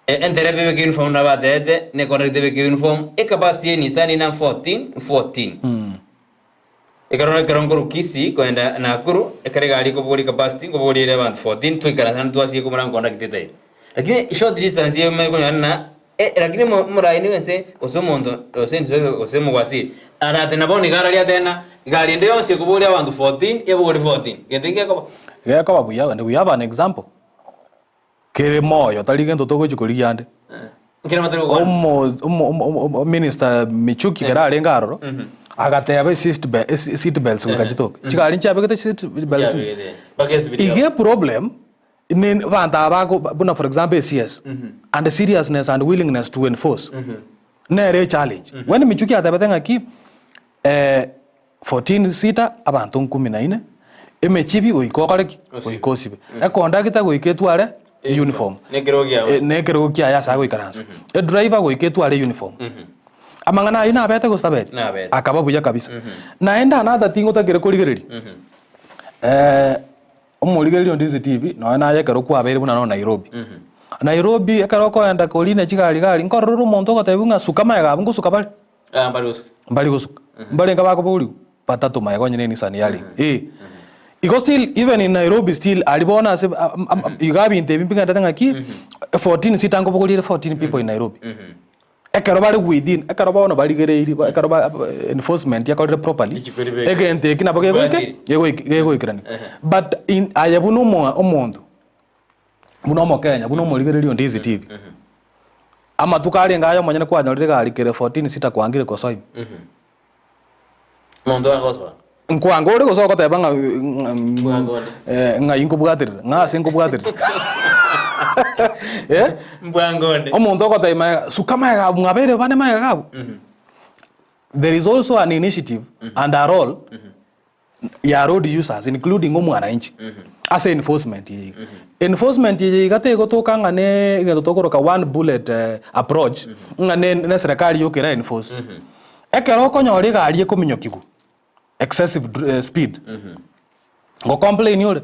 E- entereba ebeke uniform buna batebete na econductor ebeke uniform ecapacity ya enisani na 14 14 Ekero ekero nkorwa Kisii kogenda Nakuru, ekero egari ekobogoria capacity, nkobogoria ere abanto 14, twaikaransa naende twasiga komora nconductor etaiyo. Lakini short distance eye omanye konyora ng'a eh, lakini omo omoraini bwense gose omonto gose inspector gose omogwasiri, aratene bono iga araria atebe ng'a egari ende yonsi ekobogoria abanto 14, ebogorie 14, gento ekio gekoba. Gekoba buya, and we have an example. Kere moyo, tari gento togochia korigia ande. Nkere matari gokwana. Omo- omo- omo- omo- Minister Michuki kera arenge aroro, agateba eseat be- esi- seat belts goika chitoke. Chigari nchiabegete seat belts. Chiabegete. Mpaka esibiti Iga eproblem, ne abanto aba bago buna for example eCS, and seriousness and willingness to enforce, nere echallenge. When Michuki atebete ng'aki, 14 seater abanto nkumi na ine, emechibi goika okore ki? Goika osibe. Ekondakita goika etware uniform. Na ekerogo kiaye. Eh, na ekerogo kiaye ase agoikaransa. Edriver goika etware uniform. Amang'ana ayio nabete gose tabete? Nabete. Akaba buya kabisa. Naende another thing otakere korigereria, omorigereria onde CCTV nonya naye ekero kwabeire buna no Nairobi. Nairobi ekero okoenda korina chigari gari, nkorora ore omonto ogotebiwa ng'a suka magega abwo ngosuka bare. Ah, mbari gosuka. Mbari gosuka. Mbarenge bakoborigwa batato magega onye ne Nissan yarenge. Eh. Igo still even in Nairobi still aria bono ase am- am- iga ebinto ebi mbigenderete ng'aki 14 seater nkobogoria ere 14 people in Nairobi. Ekero bare within, ekero bono barigereiri ba- ekero ba enforcement yakorire properly, Richiko ribeke. egento eki nabo gegoike Bwatire. gegoike gegoikeranigwa. But in aye buna omo omonto, buna omokenya, buna omorigereria onde CCTV, Amatuko arenge aya omonyene kwanyorire egari kere 14 seater kwangire kosoa ime. Omonto agosoa. Nkwanga ore gose ogoteba ng'a Mbwango onde. eh, ng'ai nkobwaterera, ng'a ase nkobwaterera. Eh? Mbwango onde. Omonto ogotebia magega, suka magega abwo mwabeire bane magega abwo. There is also an initiative and a role ya road users including omwananchi ase enforcement eye iga. Enforcement eye iga tegotoka ng'a ne egento tokoroka one bullet approach ng'a ne ne serikali yoka era enforce. Ekero okonyora egari ekominyokigwa excessive dr speed, ngo complain ore,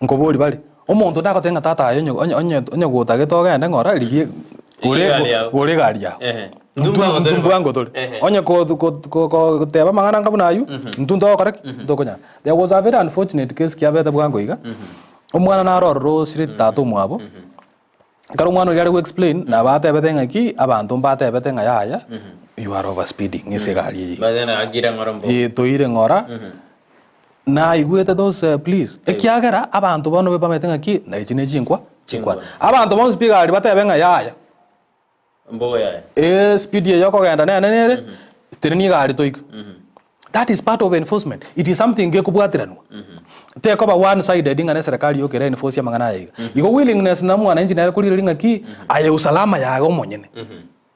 nkoboria bare, omonto ndagotebie ng'a tata aye onye onye onye onye gotagete ogende ng'ora rigia. Gore Egari yago. gore egari yago. Ehe. Intwe Intwe intwe mbwango tore. Ehe. Onye ko- ko- ko- ko- goteba amang'ana anga buna aywo, intwe ntogokora ki? Ntokonyara. There was a very unfortunate case kiabete bwango iga, omwana naro ororo osireti tata omwabo, ekero omwana oria are go explain, nabo atebete ng'aki, abanto mbatebete ng'a yaya, you are over speeding ase egari eye iga. Batena akira ng'ora mbo. Eh, toire ng'ora, naigwete those pleas, ekiagera abanto bono bamanyete ng'aki, na echi ne chinkwa, chinkwana. Abanto bonsi pi egari batebe ng'a yaya. Mbogo yaye. Eh, speed eye okogenda nene nere, tenenia egari toike. That is part of enforcement. It is something gekobwatiranwa. Tekoba one sided ng'a ne serikali yoka ere enforce amang'ana aya iga. Igo willingness na mwananchi nere korigereria ng'aki, aye usalama yaye omonyene.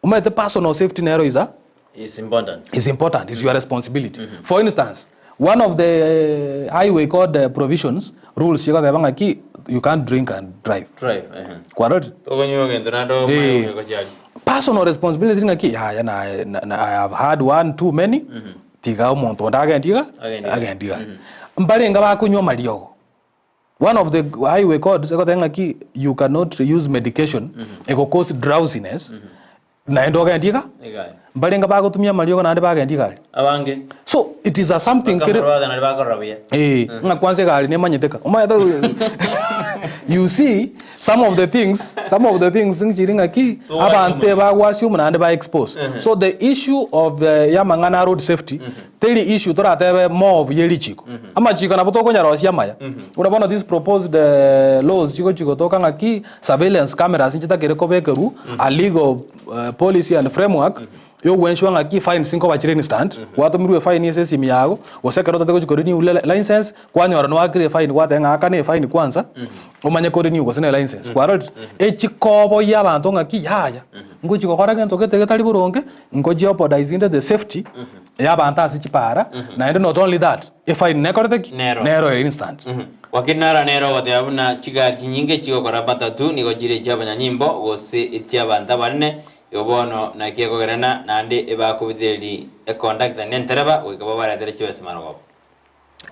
Omanyete personal safety nero is a Is important. is important, is your responsibility. For instance, one of the highway code provisions, rules chigoteba ng'aki, you can't drink and drive. Drive. Ehe. Kwarorire? Tokonywa gento naende Eh. omanye gochiari. Personal responsibility ng'aki, yaya na, na, na, I have had one too many, tiga omonto onde agendi iga, Agendi iga. agendi iga. Mbarenge bakonywa amariogo. One of the highway codes egoteba ng'aki you cannot use medication ego cause drowsiness naende ogende iga Egari. mbarenge bagotumia amariogo naende bagende igari. Abange. So it is a something kere Bakamorwaga nari bakorora buya. Eh, ng'a kwanza egari nemanyete ka. Omanyete you see some of the things, some of the things nchiri ng'aki abanto ebagwasiumu naende ba expose. So the issue of yamang'ana a road safety teri issue toratebe more of ye richiko. Amachiko nabo tokonyarosia amaya. Buna bono these proposed laws chigochi gotoka ng'aki surveillance cameras nchitakere kobekerwa a legal policy and framework yogwenshwa ng'aki fines nkoba chire instant, gwatomirwe efine ase esimi yago, gose ekero otagete gochia korenew license, kwanyora noakire efine gwateba ng'a akane efine kwanza, omanye korenew gose ne license, kwarorire? Echikoboyia abanto ng'aki yaya, ngochi gokora gento gete getari boronge, nko jeopardize inde the safety ya abanto ase chipara, naende not only that, efine nekorete ki? Nero. Nero ere instant. Wakili naro nere ogoteba buna chigari chinyinge chigokora matatu nigo chire echi'abanyanyimbo gose echi'abanto abanene, Igo bono naki ekogerana naende ebakobitereria ekondakta na entereba goika babaretere chibesa marogoba.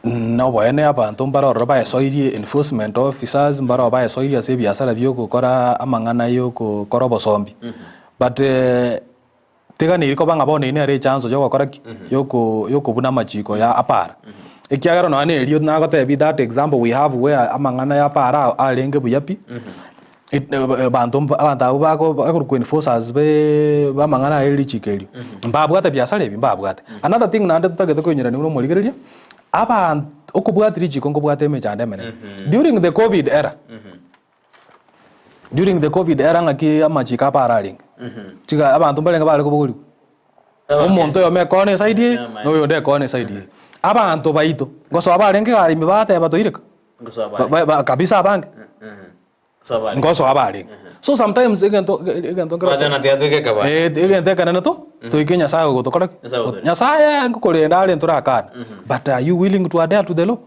Noboene abanto mbare ororo baesoirie enforcement officers mbare baesoirie ase ebiasara bi'ogokora amang'ana y'ogokora obosombi. But teganeri koba ng'a bono eyio nere echanso yogokora ki? Yoko yokobuna amachiko ya apara. Ekiagera nonya na erio nagotebia that example we have where amang'ana ya apara arenge buya pi, Abanto abanto abwo bako bakorokwa enforcers be b'amang'ana aye richiko erio, mbabwate biasara ebi mbabwate. Another thing naende totagete koinyerania buna omorigereria, abanto okobwatia richiko nkobwate emechando emenene. During the covid era, during the covid era ng'aki amachiko abo ararenge, chiga abanto mbarenge bare kobogorigwa. Omonto oyomo ekona eside eye, na oyonde ekona eside eye. Abanto baito, ngosoa barenge egari ime bateba toireka. Kabisa abange. Ngosoa barenge. So sometimes egento egento nkero Twachana tiga toike ekabare. Eh, egento ekenene to toike Nyasaye ogotokora ki? Nyasaye ogotorenda. Nyasaye ngokorenda are ntorakane. But are you willing to adhere to the law?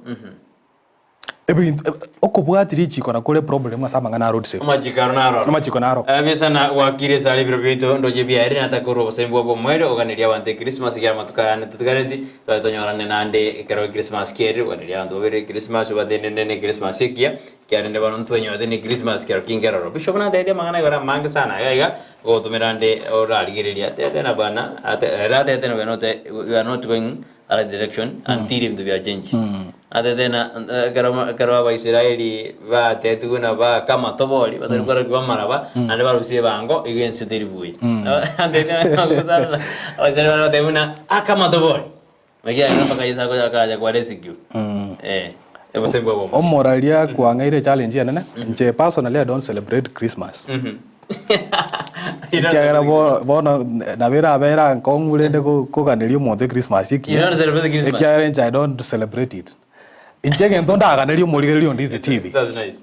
Ebinto okobwatia richiko nakore problem ase amang'ana a road safety. Amachiko aro naro. Amachiko naro. Abisana gwakire esare ebiro biaito ndoche biaerire nataka korwa obosaini bwa bw'omoerio oganeria abanto ekrismasi ekiagera amatuko aya ane totigareti tware tonyorane naende ekero ekrismasi kiaerire oganeria abanto babere ekrismasi obatenenere na ekrismasi ekiya Kiarende bono ntwenyorete ne Christmas kero kinge eroro. Bishop natebetie amang'ana igoro amange sana iga iga, ogotumera nde orarigereria atete na bana ate ere atete na we are not we are not going other direction until ebinto bia change. Atete na ekero ekero abaisraeli batetigwe na baaka amatobori batari kwarokigwa amaraba naende barusie ebango igo ense teri buya. Atete abaisraeli bare goteba buna aka amatobori. Naki aye mpaka Yeso agocha akacha kwa rescue. Eh, obosemi bwa bomo. Omoraria kwang'eire challenge enene, inche personally I don't celebrate Christmas. You don't Ekiagera celebrate bo- bono nabo erabe era nkong'u rende ko- koganeria omonto echristmas You ekiya. don't celebrate Christmas. Ekiagera inche I don't celebrate it. Inche egento ndaganerie omorigereria onde ase TV, That's nice.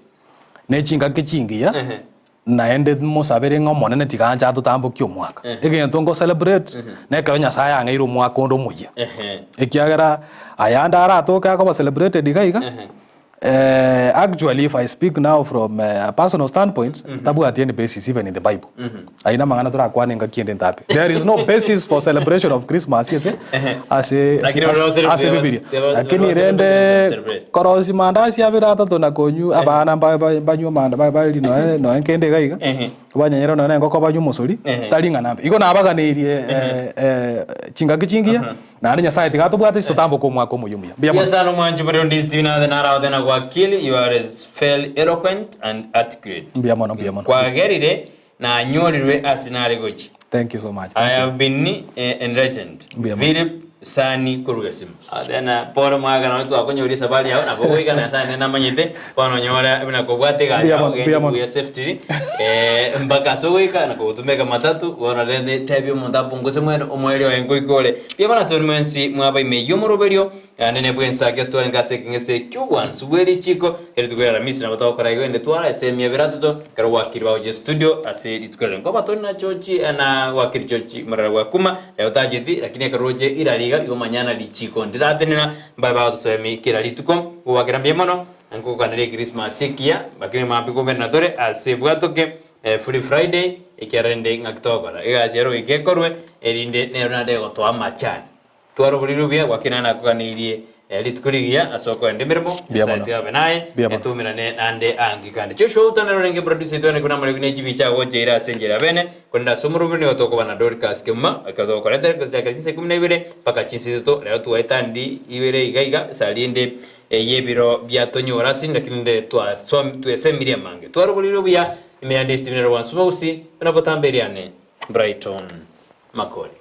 ne chingaki chingiya, Ehe. Naende mosabere ng'a Omonene tiga anche atotambokie omwaka. Egento ngo celebrate nekero Nyasaye ang'eire omwaka onde omoyia. Ekiagera ayande aratoke akoba celebrated iga iga, actually if I speak now from a personal standpoint, tabwati any basis even in the bible. Ayio namang'ana torakwane engaki ende ntabe. There is no basis for celebration of Christmas ase ase Lakini bari ase celebrate- Bibilia. they Lakini were rende celebrate. korosia mandasi abere atato na konywa abana mba- ba- banywe manda ba- bari noe noe nkende iga iga. Ehe. Banyenyere nonya na engoko banywe omosori, Ehe. tari ng'a nambe. Igo nabaganeirie eh, eh, chingaki chingiya, naende Nyasaye tiga atobwate ase totamboke omwaka omoyia omuya. Mbuya mono. Yes, ano mwanchi muri on this TV na the nara otena kwa akili you are as fairly eloquent and articulate. Mbuya mono, mbuya mono. Kwagerire na nyorirwe ase nare gochi. Thank you so much. I have been eh, enlightened. Mbuya mono. Philip Sani koruga simu. Tena pole mwaka na twakonyoria safari yao nabo goika na sana namanyete bono nyora buna kobwate gari Mbuya yao mono, mbuya mono. ya safety eh mpaka so goika na kutumeka matatu bono rende tebia omonto apunguse mwene omweri oye nkoikore bia bana sori mwensi mwaba imeyo moroberio anene bwensa ke story ngase kingese kyobwansu bweri chiko eri tukwera misi nabo tokora igende twara esemia biratuto kero wakiri bauje studio ase rituko ngoba tori na chochi na wakiri chochi marara wakuma leo tajeti lakini akaroche irariga igo manyana lichiko ndiratenena mbae batusemi kira rituko gwakira mbia mono nkukanire Christmas ikia lakini mapi kumbe natore ase bwatoke eh, Free Friday ikiarende ng'akitokora igasiero ikekorwe erinde nero nade gotoa machani twaroboriru buya gwakina nakuganirie eh, rituko rigiya ase okoenda emeremo Mbuya mono. Nyasaye tigabe naye Mbuya mono. etumirane nande angi kandi Joshua utanero renge producer itwane kuna mare kune chibicha goche ira ase enjera bene konda somurubiri nigo tokoba na Dorcas Kemuma akadokoretera gochaka chinsa 12 mpaka chinsa isato rero twaetandi ibere iga iga sarinde eyebiro byatonyora ase lakini nde twesemirie amange twaroborire buya imeyande Steven Rwansuba usi nabotamberiane Brighton Makori.